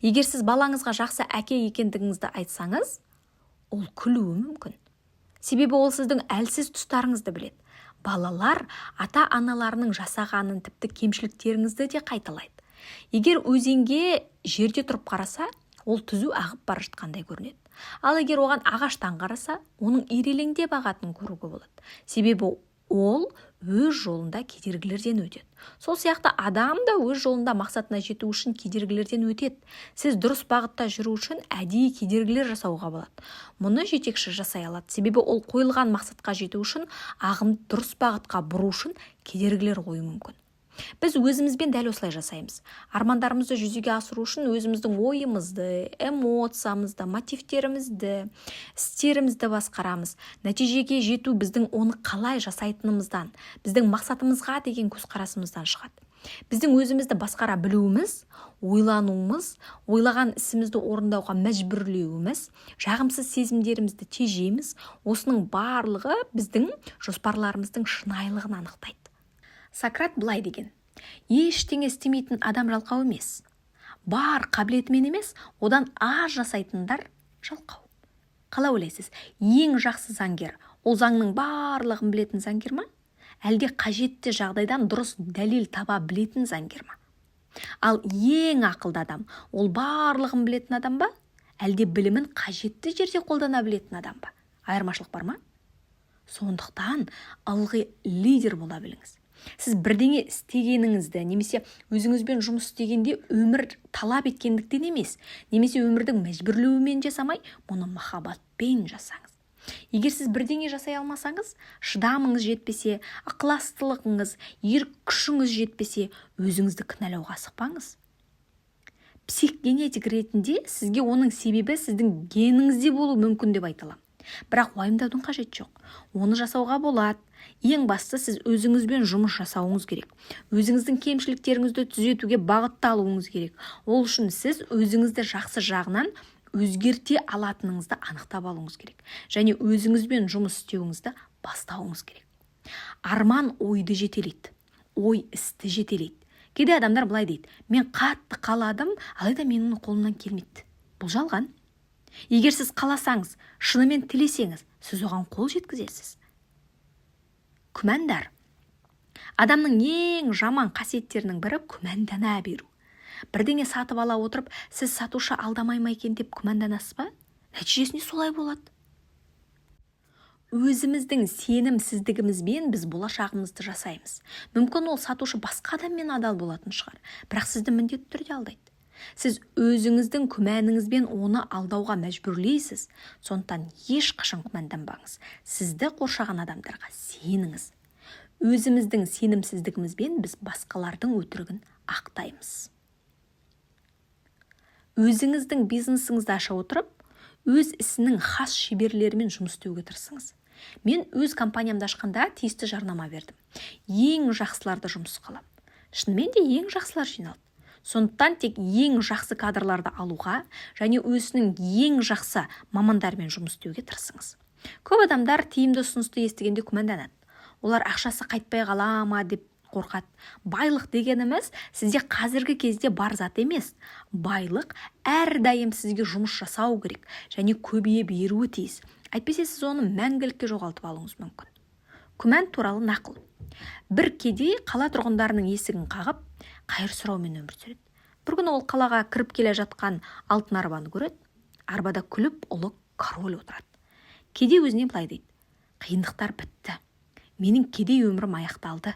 Егер сіз балаңызға жақсы әке екендігіңізді айтсаңыз, ол күлуі мүмкін, себебі ол сіздің әлсіз тұстарыңызды біледі. Балалар ата-аналарының жасағанын, тіпті кемшіліктеріңізді де қайталайды. Егер өзенге жерде тұрып қараса, ол түзу ағып бара жатқандай көрінеді. Ал егер оған ағаштан қараса, оның ирелеңдеп ағатынын көруге болады, себебі ол өз жолында кедергілерден өтеді. Сол сияқты адам да өз жолында мақсатына жету үшін кедергілерден өтеді. Сіз дұрыс бағытта жүру үшін әдейі кедергілер жасауға болады. Мұны жетекші жасай алады, себебі ол қойылған мақсатқа жету үшін, ағымды дұрыс бағытқа бұру үшін кедергілер қоюы мүмкін. Біз өзімізбен дәл осылай жасаймыз. Армандарымызды жүзеге асыру үшін өзіміздің ойымызды, эмоциямызды, мотивтерімізді, істерімізді басқарамыз. Нәтижеге жету біздің оны қалай жасайтынымыздан, біздің мақсатымызға деген көзқарасымыздан шығады. Біздің өзімізді басқара білуіміз, ойлануымыз, ойлаған ісімізді орындауға мәжбүрлеуіміз, жағымсыз сезімдерімізді тежейміз. Осының барлығы біздің жоспарларымыздың шынайылығын анықтайды. Сократ былай деген: «Ештеңе істемейтін адам жалқау емес, бар қабілетімен емес, одан аз жасайтындар жалқау». Қалай ойлайсыз, ең жақсы заңгер ол заңның барлығын білетін заңгер ма, әлде қажетті жағдайдан дұрыс дәлел таба білетін заңгер ма? Ал ең ақылды адам ол барлығын білетін адам ба, әлде білімін қажетті жерде қолдана білетін адам ба? Айырмашылық бар ма? Сондықтан ылғи лидер бола біліңіз. Сіз бірдеңе істегеніңізді немесе өзіңізбен жұмыс істегенде өмір талап еткендіктен емес немесе өмірдің мәжбүрлеуімен жасамай, мұны махаббатпен жасаңыз. Егер сіз бірдеңе жасай алмасаңыз, шыдамыңыз жетпесе, ықыластылығыңыз, ерік күшіңіз жетпесе, өзіңізді кінәлауға асықпаңыз. Психгенетик ретінде сізге оның себебі сіздің геніңізде болуы мүмкін деп айта аламын. Бірақ уайымдаудың қажеті жоқ, оны жасауға болады. Ең бастысы, сіз өзіңізбен жұмыс жасауыңыз керек, өзіңіздің кемшіліктеріңізді түзетуге бағытталуыңыз керек. Ол үшін сіз өзіңізді жақсы жағынан өзгерте алатыныңызды анықтап алуыңыз керек және өзіңізбен жұмыс істеуіңізді бастауыңыз керек. Арман ойды жетелейді, ой істі жетелейді. Кейде адамдар былай дейді: «Мен қатты қаладым, алайда менің қолымнан келмейді». Бұл жалған. Егер сіз қаласаңыз, шынымен тілесеңіз, сіз оған қол жеткізесіз. Күмәндар адамның ең жаман қасиеттерінің бірі – күмәндана беру. Бірдеңе сатып ала отырып, сіз сатушы алдамай ма екен деп күмәнданасыз ба? Нәтижесінде солай болады. Өзіміздің сенімсіздігімізбен біз болашағымызды жасаймыз. Мүмкін, ол сатушы басқа адаммен адал болатын шығар, бірақ сізді міндетті түрде алдайды. Сіз өзіңіздің күмәніңізбен оны алдауға мәжбүрлейсіз. Сондықтан ешқашан күмәнданбаңыз, сізді қоршаған адамдарға сеніңіз. Өзіміздің сенімсіздігімізбен біз басқалардың өтірігін ақтаймыз. Өзіңіздің бизнесіңізді аша отырып, өз ісінің хас шеберлерімен жұмыс істеуге тырысыңыз. Мен өз компаниямды ашқанда тиісті жарнама бердім: ең жақсыларды жұмысқа аламын. Шынымен де, ең жақсылар жиналды. Сондықтан тек ең жақсы кадрларды алуға және өзінің ең жақсы мамандармен жұмыс істеуге тырысыңыз. Көп адамдар тиімді ұсынысты естігенде күмәнданады. Олар ақшасы қайтпай қала ма деп қорқады. Байлық дегеніміз сізде қазіргі кезде бар зат емес. Байлық әрдайым сізге жұмыс жасау керек және көбейе беруі тиіс. Әйтпесе сіз оны мәңгілікке жоғалтып алуыңыз мүмкін. Күмән туралы нақыл. Бір кедей қала тұрғындарының есігін қағып, қайыр сұраумен өмір сүреді. Бір күні ол қалаға кіріп келе жатқан алтын арбаны көреді. Арбада күліп ұлы король отырады. Кедей өзіне былай дейді: «Қиындықтар бітті, менің кедей өмірім аяқталды.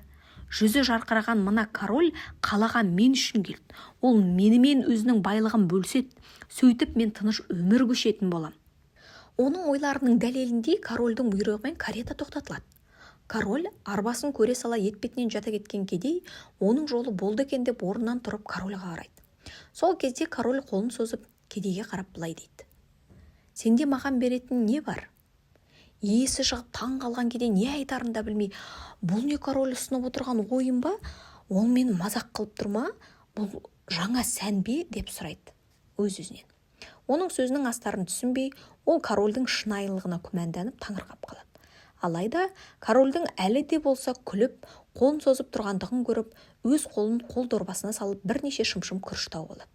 Жүзі жарқыраған мына король қалаға мен үшін келді. Ол менімен өзінің байлығын бөліседі. Сөйтіп мен тыныш өмір кешетін болам». Оның ойларының дәлеліндей, корольдің бұйрығымен карета тоқтатылады. Король арбасын көре сала етпетінен жата кеткен кедей оның жолы болды екен деп, орнынан тұрып, корольға қарайды. Сол кезде король қолын созып, кедейге қарап былай дейді: «Сенде маған беретін не бар?» Есі шығып таң қалған кедей не айтарын да білмей: «Бұл не, король ұсынып отырған ойын ба? Ол мені мазақ қылып тұр ма? Бұл жаңа сән бе?» – деп сұрайды өз өзінен. Оның сөзінің астарын түсінбей, ол корольдің шынайылығына күмәнданып, таңырқап қалады. Алайда корольдің әлі де болса күліп, қолын созып тұрғандығын көріп, өз қолын қол дорбасына салып, бірнеше шымшым күріш тауып алады.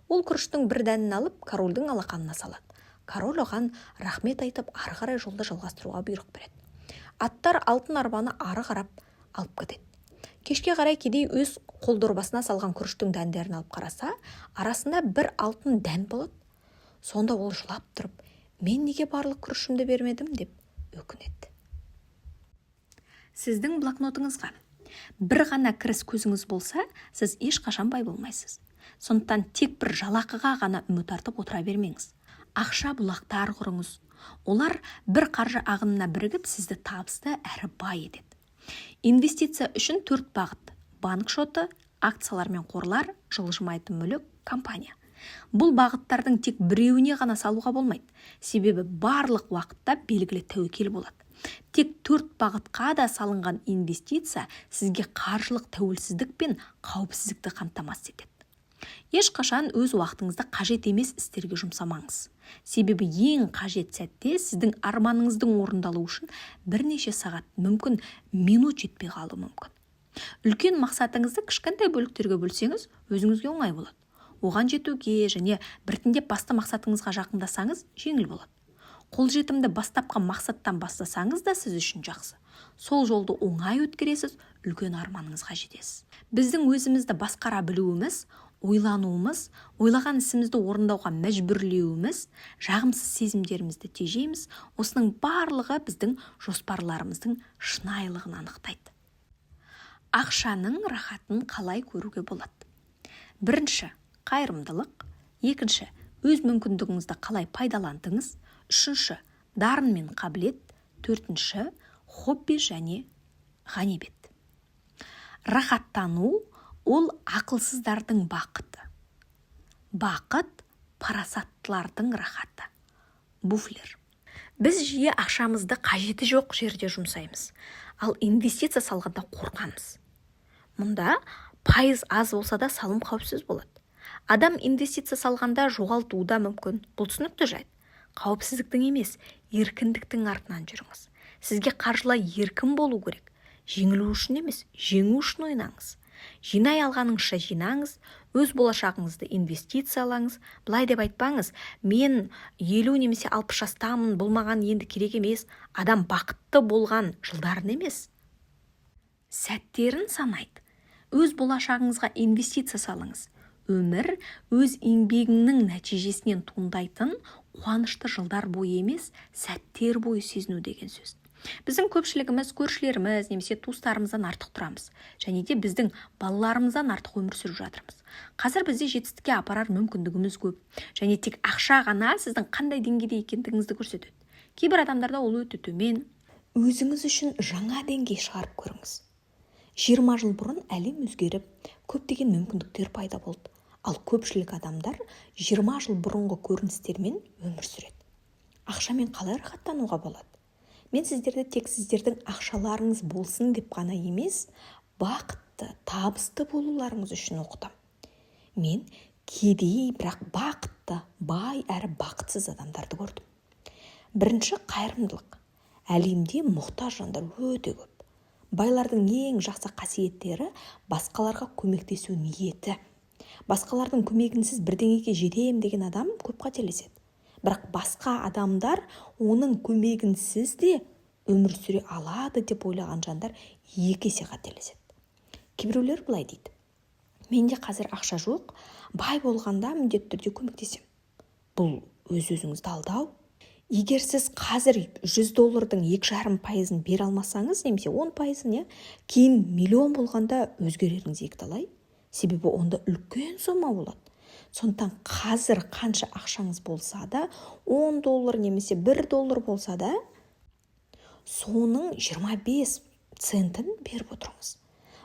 Ол күріштің бір дәнін алып, корольдің алақанына салады. Король оған рахмет айтып, ары қарай жолды жалғастыруға бұйрық береді. Аттар алтын арбаны ары қарап алып кетеді. Кешке қарай кедей өз қол дорбасына салған күріштің дәндерін алып қараса, арасында бір алтын дән болады. Сонда ол жылап тұрып: «Мен неге барлық күрішімді бермедім?» – деп өкінеді. Сіздің блокнотыңызға: бір ғана кіріс көзіңіз болса, сіз ешқашан бай болмайсыз. Сондықтан тек бір жалақыға ғана үміт артып отыра бермеңіз. Ақша бұлақтар құрыңыз. Олар бір қаржы ағынына бірігіп, сізді табысты әрі бай етеді. Инвестиция үшін төрт бағыт: Банк шоты, акциялар мен қорлар, жылжымайтын мүлік, компания. Бұл бағыттардың тек біреуіне ғана салуға болмайды, себебі барлық уақытта белгілі тәуекел болады. Тек төрт бағытқа да салынған инвестиция сізге қаржылық тәуелсіздік пен қауіпсіздікті қамтамасыз етеді. Ешқашан өз уақытыңызды қажет емес істерге жұмсамаңыз, себебі ең қажет сәтте сіздің арманыңыздың орындалуы үшін бірнеше сағат, мүмкін, минут жетпей қалуы мүмкін. Үлкен мақсатыңызды кішкентай бөліктерге бөлсеңіз, өзіңізге оңай болады оған жетуге және біртіндеп басты мақсатыңызға жақындасаңыз, жеңіл болады. Қолжетімді бастапқы мақсаттан бастасаңыз да, сіз үшін жақсы. Сол жолды оңай өткересіз, үлкен арманыңызға жетесіз. Біздің өзімізді басқара білуіміз, ойлануымыз, ойлаған ісімізді орындауға мәжбүрлеуіміз, жағымсыз сезімдерімізді тежейміз. Осының барлығы біздің жоспарларымыздың шынайылығын анықтайды. Ақшаның рахатын қалай көруге болады? Бірінші – қайырымдылық. Екінші – өз мүмкіндігіңізді қалай пайдаландыңыз. Үшінші – дарын мен қабілет. Төртінші – хобби және ғанибет. Рахаттану – ол ақылсыздардың бақыты, бақыт – парасаттылардың рахаты. Буфлер. Біз жиі ақшамызды қажеті жоқ жерде жұмсаймыз, ал инвестиция салғанда қорқамыз. Мұнда пайыз аз болса да, салым қауіпсіз болады. Адам инвестиция салғанда жоғалтуы да мүмкін, бұл түсінікті жайт. Қауіпсіздіктің емес, еркіндіктің артынан жүріңіз. Сізге қаржылай еркін болу керек. Жеңілу үшін емес, жеңу үшін ойнаңыз. Жинай алғаныңызша жинаңыз, өз болашағыңызды инвестициялаңыз. Былай деп айтпаңыз: «Мен 50 немесе 60 жастамын, бұл маған енді керек емес». Адам бақытты болған жылдарын емес, сәттерін санайды. Өз болашағыңызға инвестиция салыңыз. Өмір өз еңбегіңнің нәтижесінен туындайтын қуанышты жылдар бойы емес, сәттер бойы сезіну деген сөз. Біздің көпшілігіміз көршілеріміз немесе туыстарымыздан артық тұрамыз және де біздің балаларымыздан артық өмір сүріп жатырмыз. Қазір бізде жетістікке апарар мүмкіндігіміз көп және тек ақша ғана сіздің қандай деңгейде екендігіңізді көрсетеді. Кейбір адамдарда ол өте төмен. Өзіңіз үшін жаңа деңгей шығарып көріңіз. 20 жыл бұрын әлем өзгеріп, көптеген мүмкіндіктер пайда болды, ал көпшілік адамдар 20 жыл бұрынғы көріністермен өмір сүреді. Ақшамен қалай рахаттануға болады? Мен сіздерді тек сіздердің ақшаларыңыз болсын деп қана емес, бақытты, табысты болуларыңыз үшін оқытамын. Мен кедей, бірақ бақытты, бай әрі бақытсыз адамдарды көрдім. Бірінші – қайырымдылық. Әлемде мұқтаж жандар өте көп. Байлардың ең жақсы қасиеттері – басқаларға көмектесу ниеті. Басқалардың көмегінсіз бірдеңеге жетем деген адам көп қателеседі, бірақ басқа адамдар оның көмегінсіз де өмір сүре алады деп ойлаған жандар екі есе қателеседі. Кейбіреулер былай дейді: «Менде қазір ақша жоқ, бай болғанда міндетті түрде көмектесемін». Бұл өз өзіңізді алдау. Егер сіз қазір 100 доллардың 2,5%-ын бере алмасаңыз немесе 10%-ын, иә, кейін миллион болғанда өзгереріңіз екіталай, себебі онда үлкен сома болады. Сондықтан қазір қанша ақшаңыз болса да, 10 доллар немесе 1 доллар болса да, соның 25 центін беріп отырыңыз.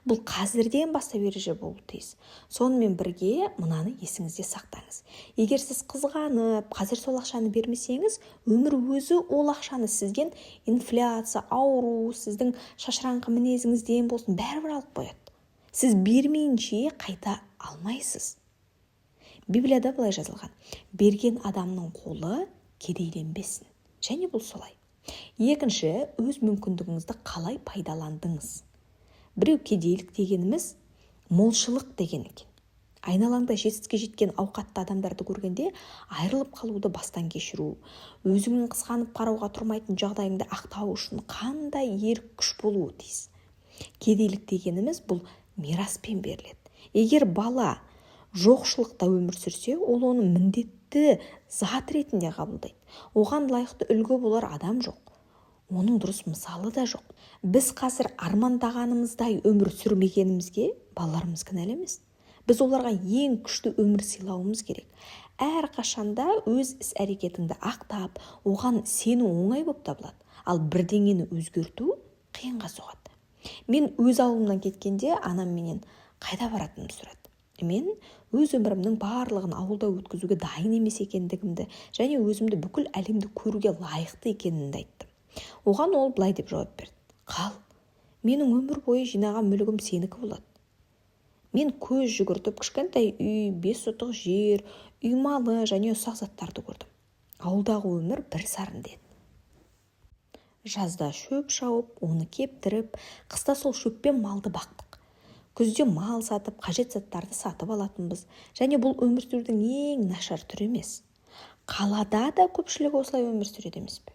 Бұл қазірден бастап ереже болуы тиіс. Сонымен бірге мынаны есіңізде сақтаңыз: егер сіз қызғанып, қазір сол ақшаны бермесеңіз, өмір өзі ол ақшаны сізден инфляция, ауру, сіздің шашыраңқы мінезіңізден болсын, бәрібір алып қояды. Сіз бермейінше қайта алмайсыз. Библияда былай жазылған: «Берген адамның қолы кедейленбесін». Және бұл солай. Екінші – өз мүмкіндігіңізді қалай пайдаландыңыз? Біреу кедейлік дегеніміз молшылық деген екен. Айналаңда жетістікке жеткен ауқатты адамдарды көргенде айырылып қалуды бастан кешіру, өзіңнің қызғанып қарауға тұрмайтын жағдайыңды ақтау үшін қандай ерік күш болуы тиіс. Кедейлік дегеніміз бұл мираспен беріледі. Егер бала жоқшылықта өмір сүрсе, ол оны міндетті зат ретінде қабылдайды. Оған лайықты үлгі болар адам жоқ, оның дұрыс мысалы да жоқ. Біз қазір армандағанымыздай өмір сүрмегенімізге балаларымыз кінәлі емес. Біз оларға ең күшті өмір сыйлауымыз керек. Әрқашанда өз іс-әрекетіңді ақтап, оған сену оңай болып табылады, ал бірдеңені өзгерту қиынға соғады. Мен өз ауылымнан кеткенде анам менен Қайда баратынымды сұрады. Мен өз өмірімнің барлығын ауылда өткізуге дайын емес екендігімді және өзімді бүкіл әлемді көруге лайықты екенімді айттым. Оған ол былай деп жауап берді: «Қал, менің өмір бойы жинаған мүлігім сенікі болады». Мен көз жүгіртіп, кішкентай үй, 5 сотық жер, үй малы және ұсақ заттарды көрдім. Ауылдағы өмір бір сарынды еді. Жазда шөп шауып, оны кептіріп, қыста сол шөппен малды бақтық. Күзде мал сатып, қажет заттарды сатып алатынбыз. Және бұл өмір сүрудің ең нашар түрі емес. Қалада да көпшілік осылай өмір сүреді емес пе?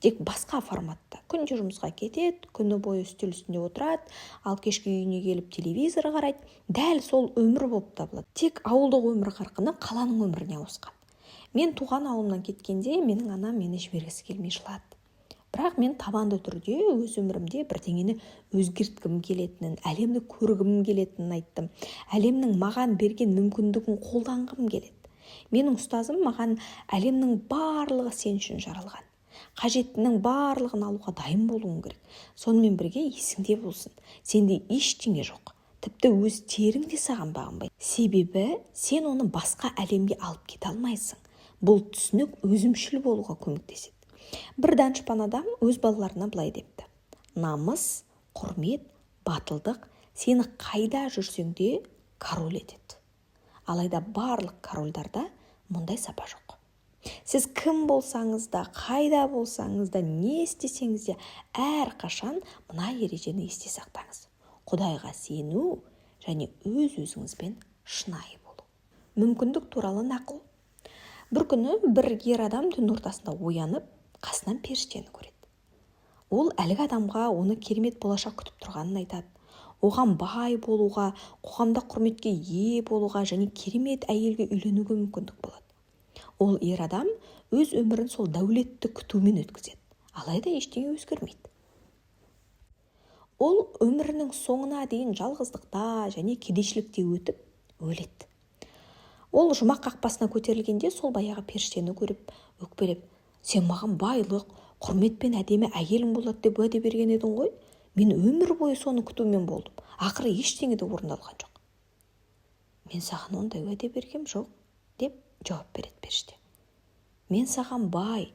Тек басқа форматта. Күнде жұмысқа кетеді, күні бойы үстел үстінде отырады, ал кешке үйіне келіп телевизор қарайды. Дәл сол өмір болып табылады, тек ауылдық өмір қарқыны қаланың өміріне ауысқан. Мен туған ауылымнан кеткенде, менің анам мені жібергісі келмей жылады. Бірақ мен табанды түрде өз өмірімде бірдеңені өзгерткім келетінін, әлемді көргім келетінін айттым. Әлемнің маған берген мүмкіндігін қолданғым келеді. Менің ұстазым маған: «Әлемнің барлығы сен үшін жаралған. Қажеттінің барлығын алуға дайын болуың керек. Сонымен бірге есіңде болсын, сенде ештеңе жоқ, тіпті өз терің де саған бағынбайды, себебі сен оны басқа әлемге алып кете алмайсың». Бұл түсінік өзімшіл болуға көмектеседі. Бір данышпан адам өз балаларына былай депті: «Намыс, құрмет, батылдық сені қайда жүрсең де король етеді». Алайда барлық корольдарда мұндай сапа жоқ. Сіз кім болсаңыз да, қайда болсаңыз да, не істесеңіз де, әрқашан мына ережені есте сақтаңыз: Құдайға сену және өз өзіңізбен шынайы болу. Мүмкіндік туралы нақыл. Бір күні бір ер адам түн ортасында оянып, қасынан періштені көреді. Ол әлгі адамға оны керемет болашақ күтіп тұрғанын айтады. Оған бай болуға, қоғамда құрметке ие болуға және керемет әйелге үйленуге мүмкіндік болады. Ол ер адам өз өмірін сол дәулетті күтумен өткізеді, алайда ештеңе өзгермейді. Ол өмірінің соңына дейін жалғыздықта және кедейшілікте өтіп, өледі. Ол жұмақ қақпасына көтерілгенде, сол баяғы періштені көріп, өкпелеп: «Сен маған байлық, құрмет пен әдемі әйелің болады деп уәде берген едің ғой. Мен өмір бойы соны күтумен болдым, ақыры ештеңе де орындалған жоқ». «Мен саған ондай уәде бергем жоқ», – деп жауап береді періште. «Мен саған бай,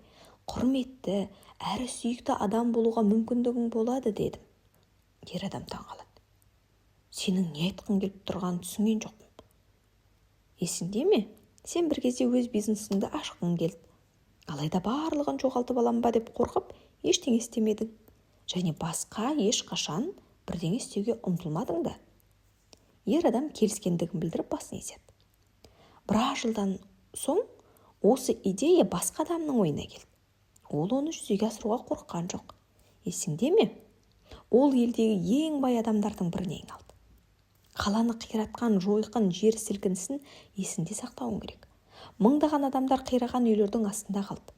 құрметті әрі сүйікті адам болуға мүмкіндігің болады дедім». Ер адам таңғалады: «Сенің не айтқың келіп тұрғанын түсінген жоқпын». «Есіңде ме, сен бір кезде өз бизнесіңді ашқың келді, алайда барлығын жоғалтып алам ба деп қорқып, ештеңе істемедің және басқа ешқашан бірдеңе істеуге ұмтылмадың да». Ер адам келіскендігін білдіріп, басын изеді. Біраз жылдан соң осы идея басқа адамның ойына келді. Ол оны жүзеге асыруға қорыққан жоқ. Есіңде ме, ол елдегі ең бай адамдардың біріне айналды. Қаланы қиратқан жойқын жер сілкінісін есіңде сақтауың керек. Мыңдаған адамдар қираған үйлердің астында қалды.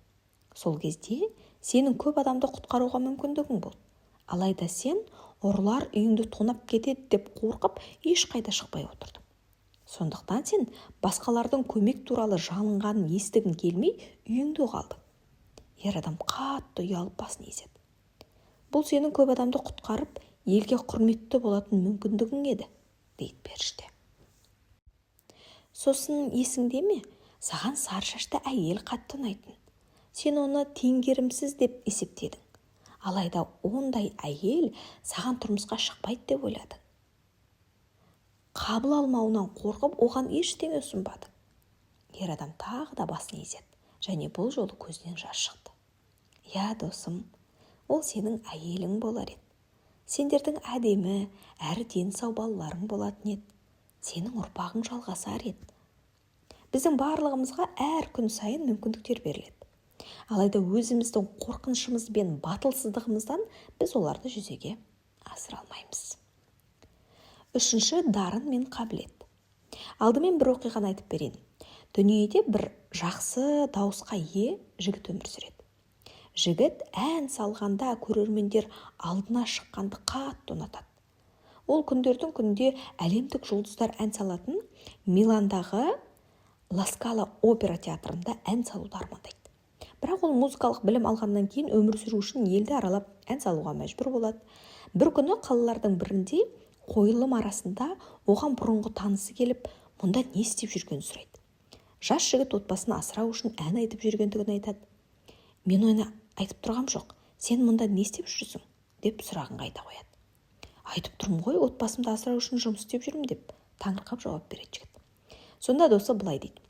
Сол кезде сенің көп адамды құтқаруға мүмкіндігің болды, алайда сен ұрылар үйіңді тонап кетеді деп қорқып, ешқайда шықпай отырдың. Сондықтан сен басқалардың көмек туралы жалынғанын естігің келмей, үйіңде қалдың. Ер адам қатты ұялып, басын изеді. «Бұл сенің көп адамды құтқарып, елге құрметті болатын мүмкіндігің еді», – дейді періште. Сосын есіңде ме, саған сары шашты әйел қатты ұнайтын. Сен оны теңгерімсіз деп есептедің, алайда ондай әйел саған тұрмысқа шықпайды деп ойладың. Қабыл алмауынан қорқып, оған ештеңе ұсынбадың. Ер адам тағы да басын изеді және бұл жолы көзінен жас шықты. «Иә, досым, ол сенің әйелің болар еді. Сендердің әдемі әрі дені сау балаларың болатын еді, сенің ұрпағың жалғасар еді». Біздің барлығымызға әр күн сайын мүмкіндіктер беріледі, алайда өзіміздің қорқынышымыз бен батылсыздығымыздан біз оларды жүзеге асыра алмаймыз. Үшінші дарын мен қабілет. Алдымен бір оқиғаны айтып берейін. Дүниеде бір жақсы дауысқа ие жігіт өмір сүреді. Жігіт ән салғанда, көрермендер алдына шыққанды қатты ұнатады. Ол күндердің күнінде әлемдік жұлдыздар ән салатын Миландағы Ла Скала опера театрында ән салуды армандайды. Бірақ ол музыкалық білім алғаннан кейін өмір сүру үшін елді аралап ән салуға мәжбүр болады. Бір күні қалалардың бірінде Қойылым арасында оған бұрынғы танысы келіп, мұнда не істеп жүргенін сұрайды. Жас жігіт отбасын асырау үшін ән айтып жүргендігін айтады. «Мен оны айтып тұрғам жоқ, сен мұнда не істеп жүрсің?» деп сұрағын қайта қояды. «Айтып тұрмын ғой, отбасымды асырау үшін жұмыс істеп жүрмін», – деп таңырқап жауап береді жігіт. Сонда досы былай дейді: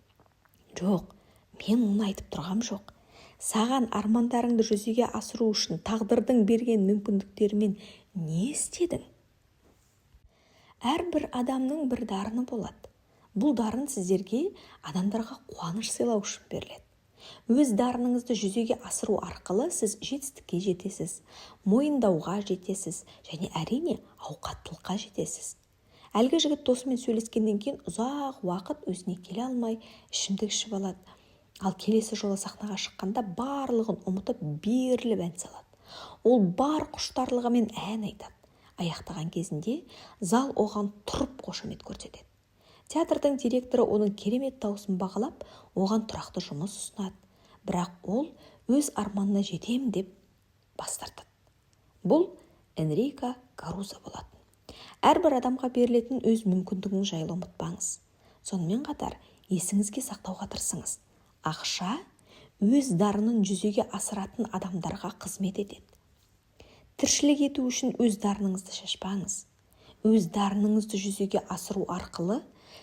«Жоқ, мен оны айтып тұрғам жоқ. Саған армандарыңды жүзеге асыру үшін тағдырдың берген мүмкіндіктерімен не істедің?» Әрбір адамның бір дарыны болады. Бұл дарын сіздерге адамдарға қуаныш сыйлау үшін беріледі. Өз дарыныңызды жүзеге асыру арқылы сіз жетістікке жетесіз, мойындауға жетесіз және, әрине, ауқаттылыққа жетесіз. Әлгі жігіт досымен сөйлескеннен кейін ұзақ уақыт өзіне келе алмай, ішімдік ішіп алады. Ал келесі жолы сахнаға шыққанда барлығын ұмытып, беріліп ән салады. Ол бар құштарлығымен ән айтады. Аяқтаған кезінде зал оған тұрып қошемет көрсетеді. Театрдың директоры оның керемет дауысын бағалап, оған тұрақты жұмыс ұсынады. Бірақ ол өз арманына жетем деп бас тартады. Бұл Энрико Карузо болатын. Әрбір адамға берілетін өз мүмкіндігіңіз жайлы ұмытпаңыз. Сонымен қатар есіңізге сақтауға тырысыңыз: ақша өз дарынын жүзеге асыратын адамдарға қызмет етеді. Тіршілік ету үшін өз дарыныңызды шашпаңыз. Өз дарыныңызды жүзеге асыру арқылы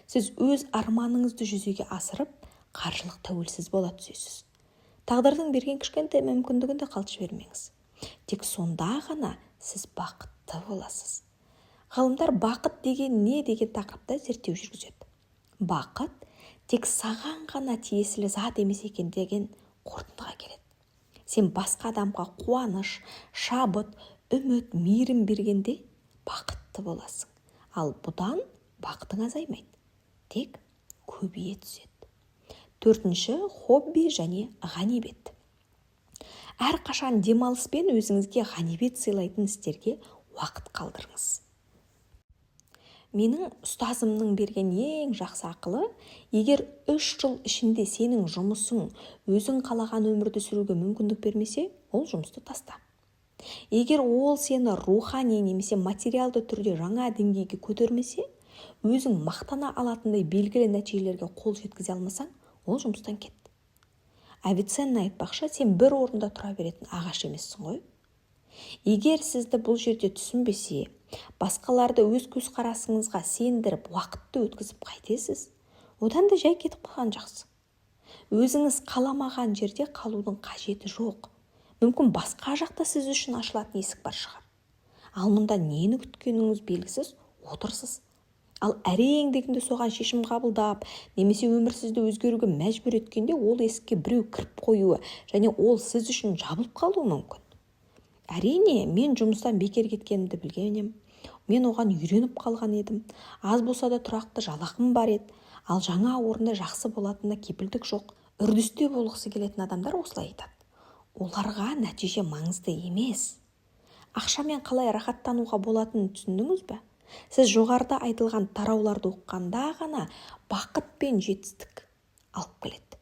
сіз өз арманыңызды жүзеге асырып, қаржылық тәуелсіз бола түсесіз. Тағдырдың берген кішкентай мүмкіндігін де қалт жібермеңіз. Тек сонда ғана сіз бақытты боласыз. Ғалымдар «Бақыт деген не?» деген тақырыпта зерттеу жүргізеді. Бақыт тек саған ғана тиесілі зат емес екен деген қорытындыға келеді. Сен басқа адамға қуаныш, шабыт, үміт, мейірім бергенде бақытты боласың. Ал бұдан бақытың азаймайды, тек көбейе түседі. Төртінші: хобби және ғанибет. Әрқашан демалыс пен өзіңізге ғанибет сыйлайтын істерге уақыт қалдырыңыз. Менің ұстазымның берген ең жақсы ақылы: «Егер 3 жыл ішінде сенің жұмысың өзің қалаған өмірді сүруге мүмкіндік бермесе, ол жұмысты таста. Егер ол сені рухани немесе материалды түрде жаңа деңгейге көтермесе, өзің мақтана алатындай белгілі нәтижелерге қол жеткізе алмасаң, ол жұмыстан кет». Авиценна айтпақшы, сен бір орында тұра беретін ағаш емессің ғой. Егер сізді бұл жерде түсінбесе, басқаларды өз көзқарасыңызға сендіріп, уақытты өткізіп қайтесіз? Одан да жай кетіп қалған жақсы. Өзіңіз қаламаған жерде қалудың қажеті жоқ. Мүмкін, басқа жақта сіз үшін ашылатын есік бар шығар. Ал мұнда нені күткеніңіз белгісіз отырсыз. Ал әрең дегенде соған шешім қабылдап немесе өмір сізді өзгеруге мәжбүр еткенде, ол есікке біреу кіріп қоюы және ол сіз үшін жабылып қалуы мүмкін. Әрине, мен жұмыстан бекер кеткенімді білген ем. Мен оған үйреніп қалған едім. Аз болса да тұрақты жалақым бар еді. Ал жаңа орында жақсы болатынына кепілдік жоқ. Үрдісте болғысы келетін адамдар осылай айтады. Оларға нәтиже маңызды емес. Ақшамен қалай рахаттануға болатынын түсіндіңіз бе? Сіз жоғарыда айтылған тарауларды оқығанда ғана бақыт пен жетістік алып келеді.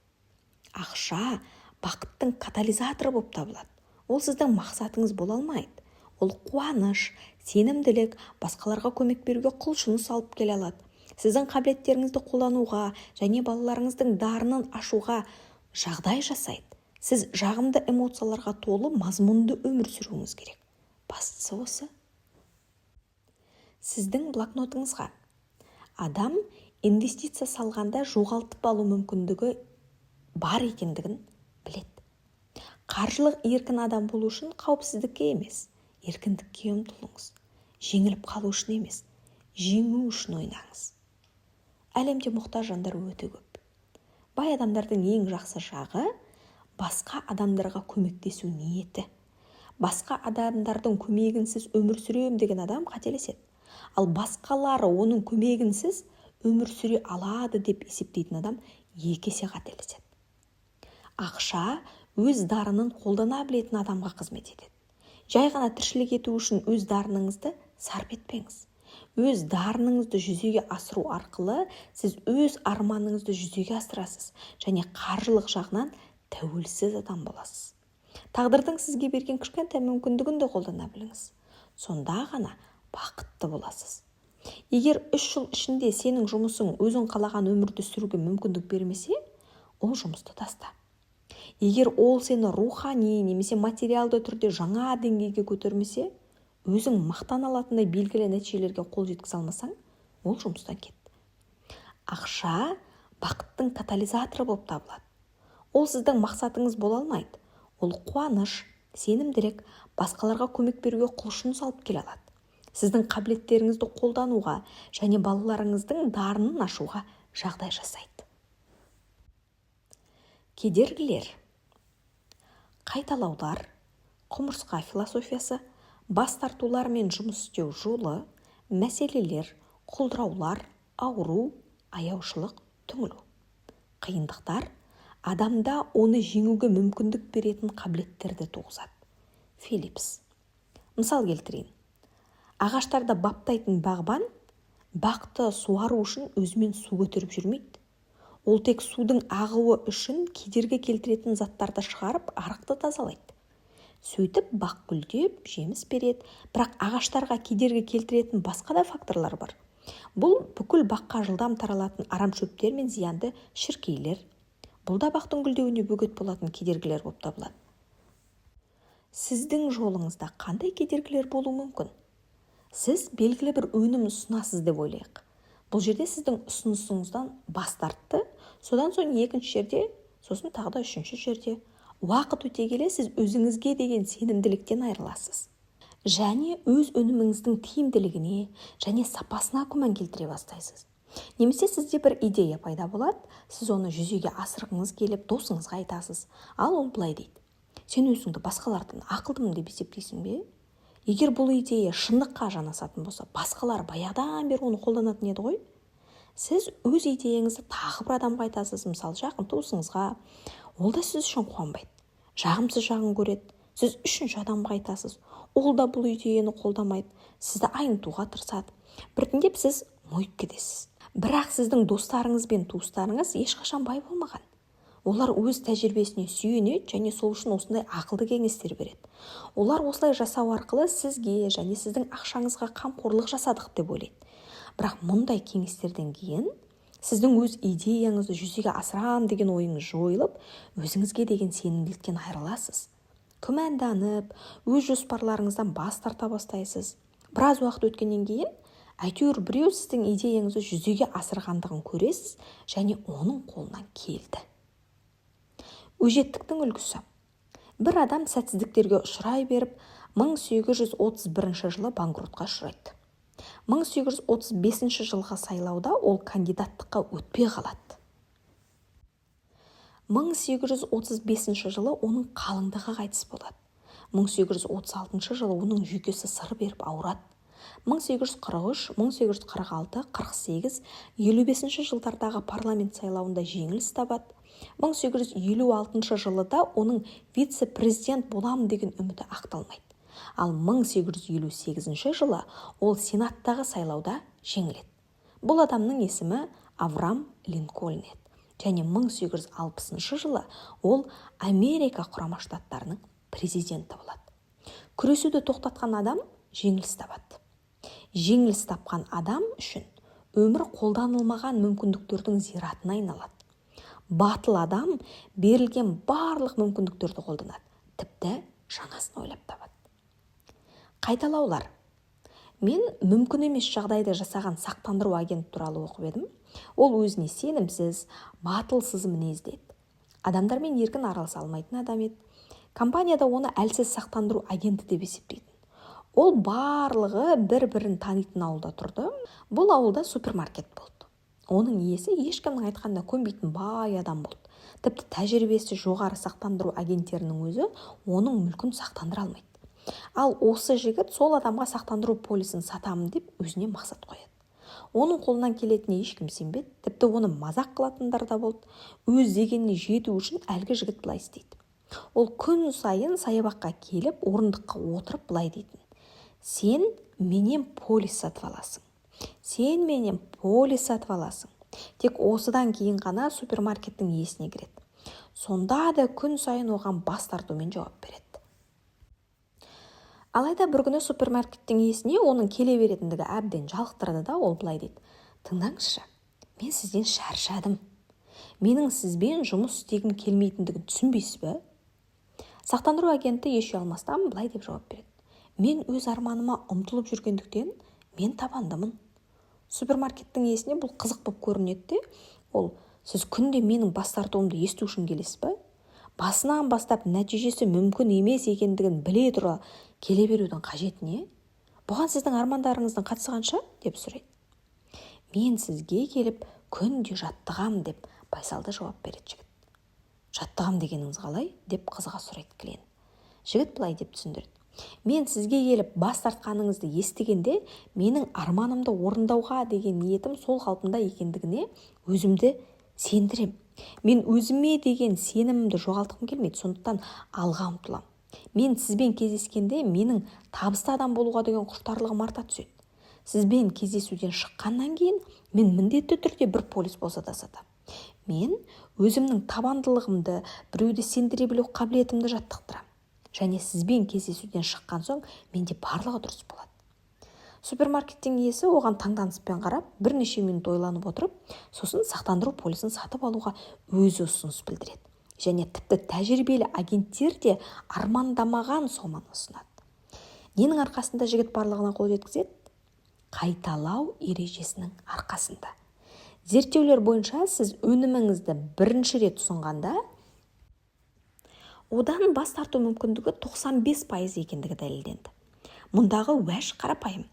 Ақша бақыттың катализаторы болып табылады. Ол сіздің мақсатыңыз бола алмайды. Ол қуаныш, сенімділік, басқаларға көмек беруге құлшыныс алып келе алады. Сіздің қабілеттеріңізді қолдануға және балаларыңыздың дарынын ашуға жағдай жасайды. Сіз жағымды эмоцияларға толы мазмұнды өмір сүруіңіз керек. Бастысы осы. Сіздің блокнотыңызға: адам инвестиция салғанда жоғалтып алу мүмкіндігі бар екендігін біледі. Қаржылық еркін адам болу үшін қауіпсіздікке емес, еркіндікке ұмтылыңыз. Жеңіліп қалу үшін емес, жеңу үшін ойнаңыз. Әлемде мұқтаж жандар өте көп. Бай адамдардың ең жақсы жағы – басқа адамдарға көмектесу ниеті. Басқа адамдардың көмегінсіз өмір сүремін деген адам қателеседі. Ал басқалары оның көмегінсіз өмір сүре алады деп есептейтін адам екі есе қателеседі. Ақша өз дарынын қолдана білетін адамға қызмет етеді. Жай ғана тіршілік ету үшін өз дарыныңызды сарп етпеңіз. Өз дарыныңызды жүзеге асыру арқылы сіз өз арманыңызды жүзеге асырасыз және қаржылық жағынан тәуелсіз адам боласыз. Тағдырдың сізге берген кішкентай мүмкіндігін де қолдана біліңіз. Сонда ғана бақытты боласыз. Егер 3 жыл ішінде сенің жұмысың өзің қалаған өмірді сүруге мүмкіндік бермесе, ол жұмысты таста. Егер ол сені рухани немесе материалды түрде жаңа деңгейге көтермесе, өзің мақтана алатындай белгілі нәтижелерге қол жеткізе алмасаң, ол жұмыстан кет. Ақша бақыттың катализаторы болып табылады. Ол сіздің мақсатыңыз бола алмайды. Ол қуаныш, сенімділік, басқаларға көмек беруге құлшыныс алып келе алады, сіздің қабілеттеріңізді қолдануға және балаларыңыздың дарынын ашуға жағдай жасайды. Кедергілер: қайталаулар, құмырсқа философиясы, бас тартулар мен жұмыс істеу жолы, мәселелер, құлдыраулар, ауру, аяушылық, түңілу. Қиындықтар адамда оны жеңуге мүмкіндік беретін қабілеттерді туғызады. Филлипс. Мысал келтірейін. Ағаштарды баптайтын бағбан бақты суару үшін өзімен су көтеріп жүрмейді. Ол тек судың ағуы үшін кедергі келтіретін заттарды шығарып, арықты тазалайды. Сөйтіп бақ гүлдеп, жеміс береді. Бірақ ағаштарға кедергі келтіретін басқа да факторлар бар. Бұл бүкіл баққа жылдам таралатын арамшөптер мен зиянды шіркейлер. Бұл да бақтың гүлдеуіне бөгет болатын кедергілер болып табылады. Сіздің жолыңызда қандай кедергілер болуы мүмкін? Сіз белгілі бір өнім ұсынасыз деп ойлайық. Бұл жерде сіздің ұсынысыңыздан бас тартты, содан соң екінші жерде, сосын тағы да үшінші жерде. Уақыт өте келе сіз өзіңізге деген сенімділіктен айырыласыз және өз өніміңіздің тиімділігіне және сапасына күмән келтіре бастайсыз. Немесе сізде бір идея пайда болады, сіз оны жүзеге асырғыңыз келіп, досыңызға айтасыз. Ал ол былай дейді: «Сен өзіңді басқалардан ақылдымын деп есептейсің бе? Егер бұл идея шындыққа жанасатын болса, басқалар баяғыдан бері оны қолданатын еді ғой». Сіз өз идеяңызды тағы бір адамға айтасыз, мысалы, жақын туысыңызға. Ол да сіз үшін қуанбайды, жағымсыз жағын көреді. Сіз үшінші адамға айтасыз, ол да бұл идеяны қолдамайды, сізді айнытуға тырысады. Біртіндеп сіз мойып кетесіз. Бірақ сіздің достарыңыз бен туыстарыңыз ешқашан бай болмаған. Олар өз тәжірибесіне сүйенеді және сол үшін осындай ақылды кеңестер береді. Олар осылай жасау арқылы сізге және сіздің ақшаңызға қамқорлық жасадық деп ойлайды. Бірақ мұндай кеңестерден кейін сіздің өз идеяңызды жүзеге асырам деген ойыңыз жойылып, өзіңізге деген сенімділіктен айырыласыз. Күмәнданып, өз жоспарларыңыздан бас тарта бастайсыз. Біраз уақыт өткеннен кейін әйтеуір біреу сіздің идеяңызды жүзеге асырғандығын көресіз және оның қолынан келді. Өжеттіктің үлгісі: бір адам сәтсіздіктерге ұшырай беріп, 1831 жылы банкротқа ұшырайды. 1835 жылғы сайлауда ол кандидаттыққа өтпей қалады. 1835 жылы оның қалыңдығы қайтыс болады. 1836 жылы оның жүйкесі сыр беріп ауырады. 1843, 1846, 48, 55 жылдардағы парламент сайлауында жеңіліс табады. 1856 жылы да оның вице-президент боламын деген үміті ақталмайды. Ал 1858 жылы ол сенаттағы сайлауда жеңіледі. Бұл адамның есімі Авраам Линкольн еді және 1860 жылы ол Америка Құрама Штаттарының президенті болады. Күресуді тоқтатқан адам жеңіліс табады. Жеңіліс тапқан адам үшін өмір қолданылмаған мүмкіндіктердің зиратына айналады. Батыл адам берілген барлық мүмкіндіктерді қолданады, тіпті жаңасын ойлап табады. Қайталаулар. Мен мүмкін емес жағдайды жасаған сақтандыру агент туралы оқып едім. Ол өзіне сенімсіз, батылсыз мінезді еді, адамдармен еркін араласа алмайтын адам еді. Компанияда оны әлсіз сақтандыру агенті деп есептейтін. Ол барлығы бір-бірін танитын ауылда тұрды. Бұл ауылда супермаркет болды. Оның иесі ешкімнің айтқанына көнбейтін бай адам болды. Тіпті тәжірибесі жоғары сақтандыру агенттерінің өзі оның мүлкін сақтандыра алмайды. Ал осы жігіт сол адамға сақтандыру полисін сатамын деп өзіне мақсат қояды. Оның қолынан келетініне ешкім сенбеді, тіпті оны мазақ қылатындар да болды. Өз дегеніне жету үшін әлгі жігіт былай істейді: ол күн сайын саябаққа келіп, орындыққа отырып, былай дейтін: «Сен менен полис сатып аласың, сен менен полис сатып аласың». Тек осыдан кейін ғана супермаркеттің иесіне кіреді. Сонда да күн сайын оған бас тартумен жауап береді. Алайда бір күні супермаркеттің иесіне оның келе беретіндігі әбден жалықтырды да, ол былай дейді: «Тыңдаңызшы, мен сізден шаршадым. Менің сізбен жұмыс істегім келмейтіндігін түсінбейсіз бе?» Сақтандыру агенті еш ұялмастан былай деп жауап береді: «Мен өз арманыма ұмтылып жүргендіктен, мен табандымын». Супермаркеттің иесіне бұл қызық болып көрінеді де, ол: «Сіз күнде менің бас тартуымды есту үшін келесіз бе? Басынан бастап нәтижесі мүмкін емес екендігін біле тұра келе берудің қажеті не? Бұған сіздің армандарыңыздың қатысы қанша?» – деп сұрайды. «Мен сізге келіп күнде жаттығам», – деп байсалды жауап береді жігіт. «Жаттығам дегеніңіз қалай?» – деп қызыға сұрайды клиент. Жігіт былай деп түсіндіреді: «Мен сізге келіп бас тартқаныңызды естігенде, менің арманымды орындауға деген ниетім сол қалпында екендігіне өзімді сендірем. Мен өзіме деген сенімімді жоғалтқым келмейді, сондықтан алға ұмтыламын. Мен сізбен кездескенде, менің табысты адам болуға деген құштарлығым арта түседі. Сізбен кездесуден шыққаннан кейін мен міндетті түрде бір полис болса да сатамын. Мен өзімнің табандылығымды, біреуді сендіре білу қабілетімді жаттықтырамын және сізбен кездесуден шыққан соң менде барлығы дұрыс болады». Супермаркеттің иесі оған таңданыспен қарап, бірнеше минут ойланып отырып, сосын сақтандыру полисін сатып алуға өзі ұсыныс білдіреді және тіпті тәжірибелі агенттер де армандамаған соманы ұсынады. Ненің арқасында жігіт барлығына қол жеткізеді? Қайталау ережесінің арқасында. Зерттеулер бойынша, сіз өніміңізді бірінші рет ұсынғанда, одан бас тарту мүмкіндігі 95% екендігі дәлелденді. Мұндағы уәж қарапайым: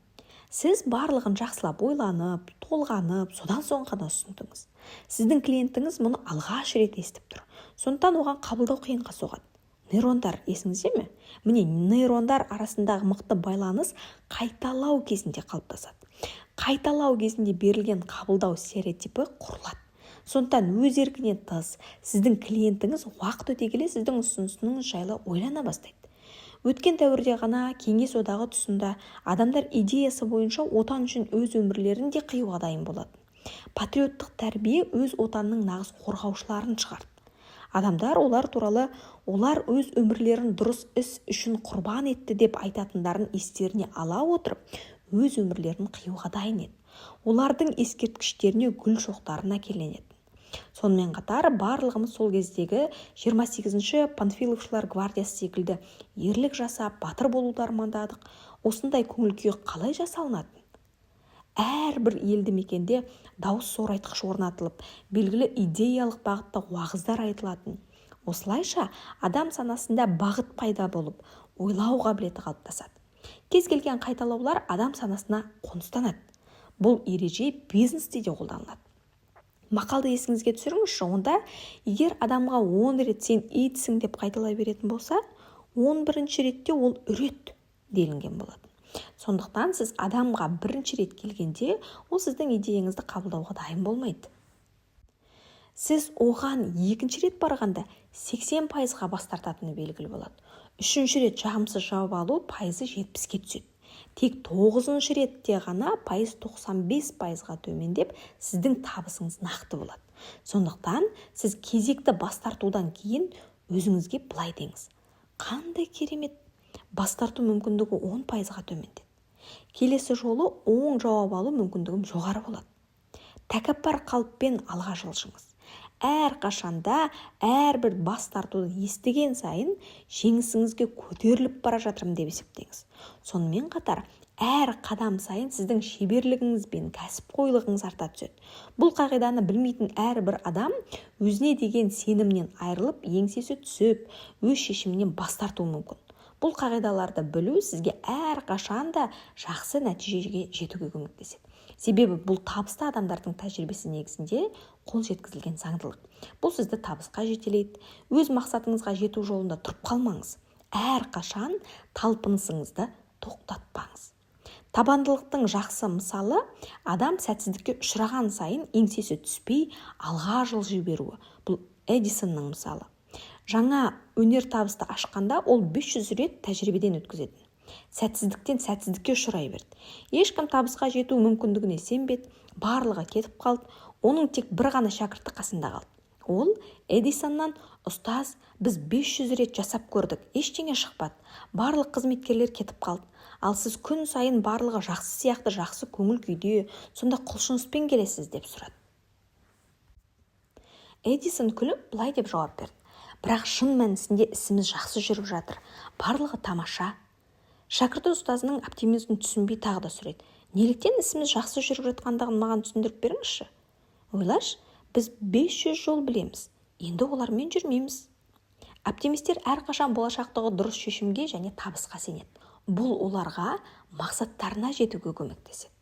сіз барлығын жақсылап ойланып толғанып содан соң ғана ұсындыңыз. Сіздің клиентіңіз мұны алғаш рет естіп тұр, сондықтан оған қабылдау қиынға соғады. Нейрондар есіңізде ме? Міне, нейрондар арасындағы мықты байланыс қайталау кезінде қалыптасады. Қайталау кезінде берілген қабылдау стереотипі құрылады. Сондықтан өз еркінен тыс сіздің клиентіңіз уақыт өте келе сіздің ұсынысыңыз жайлы ойлана бастайды. Өткен дәуірде ғана, Кеңес Одағы тұсында, адамдар идеясы бойынша Отан үшін өз өмірлерін де қиюға дайын болатын. Патриоттық тәрбие өз Отанының нағыз қорғаушыларын шығарды. Адамдар олар туралы «олар өз өмірлерін дұрыс іс үшін құрбан етті» деп айтатындарын естеріне ала отырып, өз өмірлерін қиюға дайын еді. Олардың ескерткіштеріне гүл шоқтарын әкелетін. Сонымен қатар барлығымыз сол кездегі 28-ші панфиловшылар гвардиясы секілді ерлік жасап, батыр болуды армандадық. Осындай көңіл күй қалай жасалынатын? Әрбір елді мекенде дауыс зорайтқыш орнатылып, белгілі идеялық бағытта уағыздар айтылатын. Осылайша адам санасында бағыт пайда болып, ойлау қабілеті қалыптасады. Кез келген қайталаулар адам санасына қоныстанады. Бұл ереже бизнесте де қолданылады. Мақалды есіңізге түсіріңізші. Онда егер адамға 10 рет «сен итсің» деп қайталай беретін болса, 11-ші ретте ол үреді делінген болатын. Сондықтан сіз адамға бірінші рет келгенде, ол сіздің идеяңызды қабылдауға дайын болмайды. Сіз оған екінші рет барғанда, 80%-ға бас тартатыны белгілі болады. Үшінші рет жағымсыз жауап алу пайызы 70-ке түседі. Тек тоғызыншы ретте ғана пайыз 95%-ға төмендеп, сіздің табысыңыз нақты болады. Сондықтан сіз кезекті бас тартудан кейін өзіңізге былай деңіз: «Қандай керемет! Бас тарту мүмкіндігі 10%-ға төмендеді. Келесі жолы оң жауап алу мүмкіндігім жоғары болады». Тәкаппар қалыппен алға жылжыңыз. Әрқашанда әрбір бас тартуды естіген сайын жеңісіңізге көтеріліп бара жатырмын деп есептеңіз. Сонымен қатар әр қадам сайын сіздің шеберлігіңіз бен кәсіпқойлығыңыз арта түседі. Бұл қағиданы білмейтін әрбір адам өзіне деген сенімнен айырылып, еңсесі түсіп, өз шешімінен бас тартуы мүмкін. Бұл қағидаларды білу сізге әрқашан да жақсы нәтижеге жетуге көмектеседі, себебі бұл табысты адамдардың тәжірибесі негізінде қол жеткізілген заңдылық. Бұл сізді табысқа жетелейді. Өз мақсатыңызға жету жолында тұрып қалмаңыз, әрқашан талпынысыңызды тоқтатпаңыз. Табандылықтың жақсы мысалы – адам сәтсіздікке ұшыраған сайын еңсесі түспей, алға жылжи беруі. Бұл Эдисонның мысалы. Жаңа өнертабысты ашқанда, ол 500 рет тәжірибеден өткізетін. Сәтсіздіктен сәтсіздікке ұшырай берді. Ешкім табысқа жету мүмкіндігіне сенбеді, барлығы кетіп қалды. Оның тек бір ғана шәкірті қасында қалды. Ол Эдисоннан: «Ұстаз, біз 500 рет жасап көрдік, ештеңе шықпады, барлық қызметкерлер кетіп қалды. Ал сіз күн сайын барлығы жақсы сияқты, жақсы көңіл күйде, сонда құлшыныспен келесіз», – деп сұрады. Эдисон күліп, былай деп жауап берді: «Бірақ шын мәнісінде ісіміз жақсы жүріп жатыр, барлығы тамаша». Шәкірті ұстазының оптимизмін түсінбей, тағы да сұрайды: «Неліктен ісіміз жақсы жүріп жатқандығын маған түсіндіріп беріңізші?» «Ойлашы, біз 500 жол білеміз, енді олармен жүрмейміз». Оптимистер әрқашан болашақтағы дұрыс шешімге және табысқа сенеді. Бұл оларға мақсаттарына жетуге көмектеседі.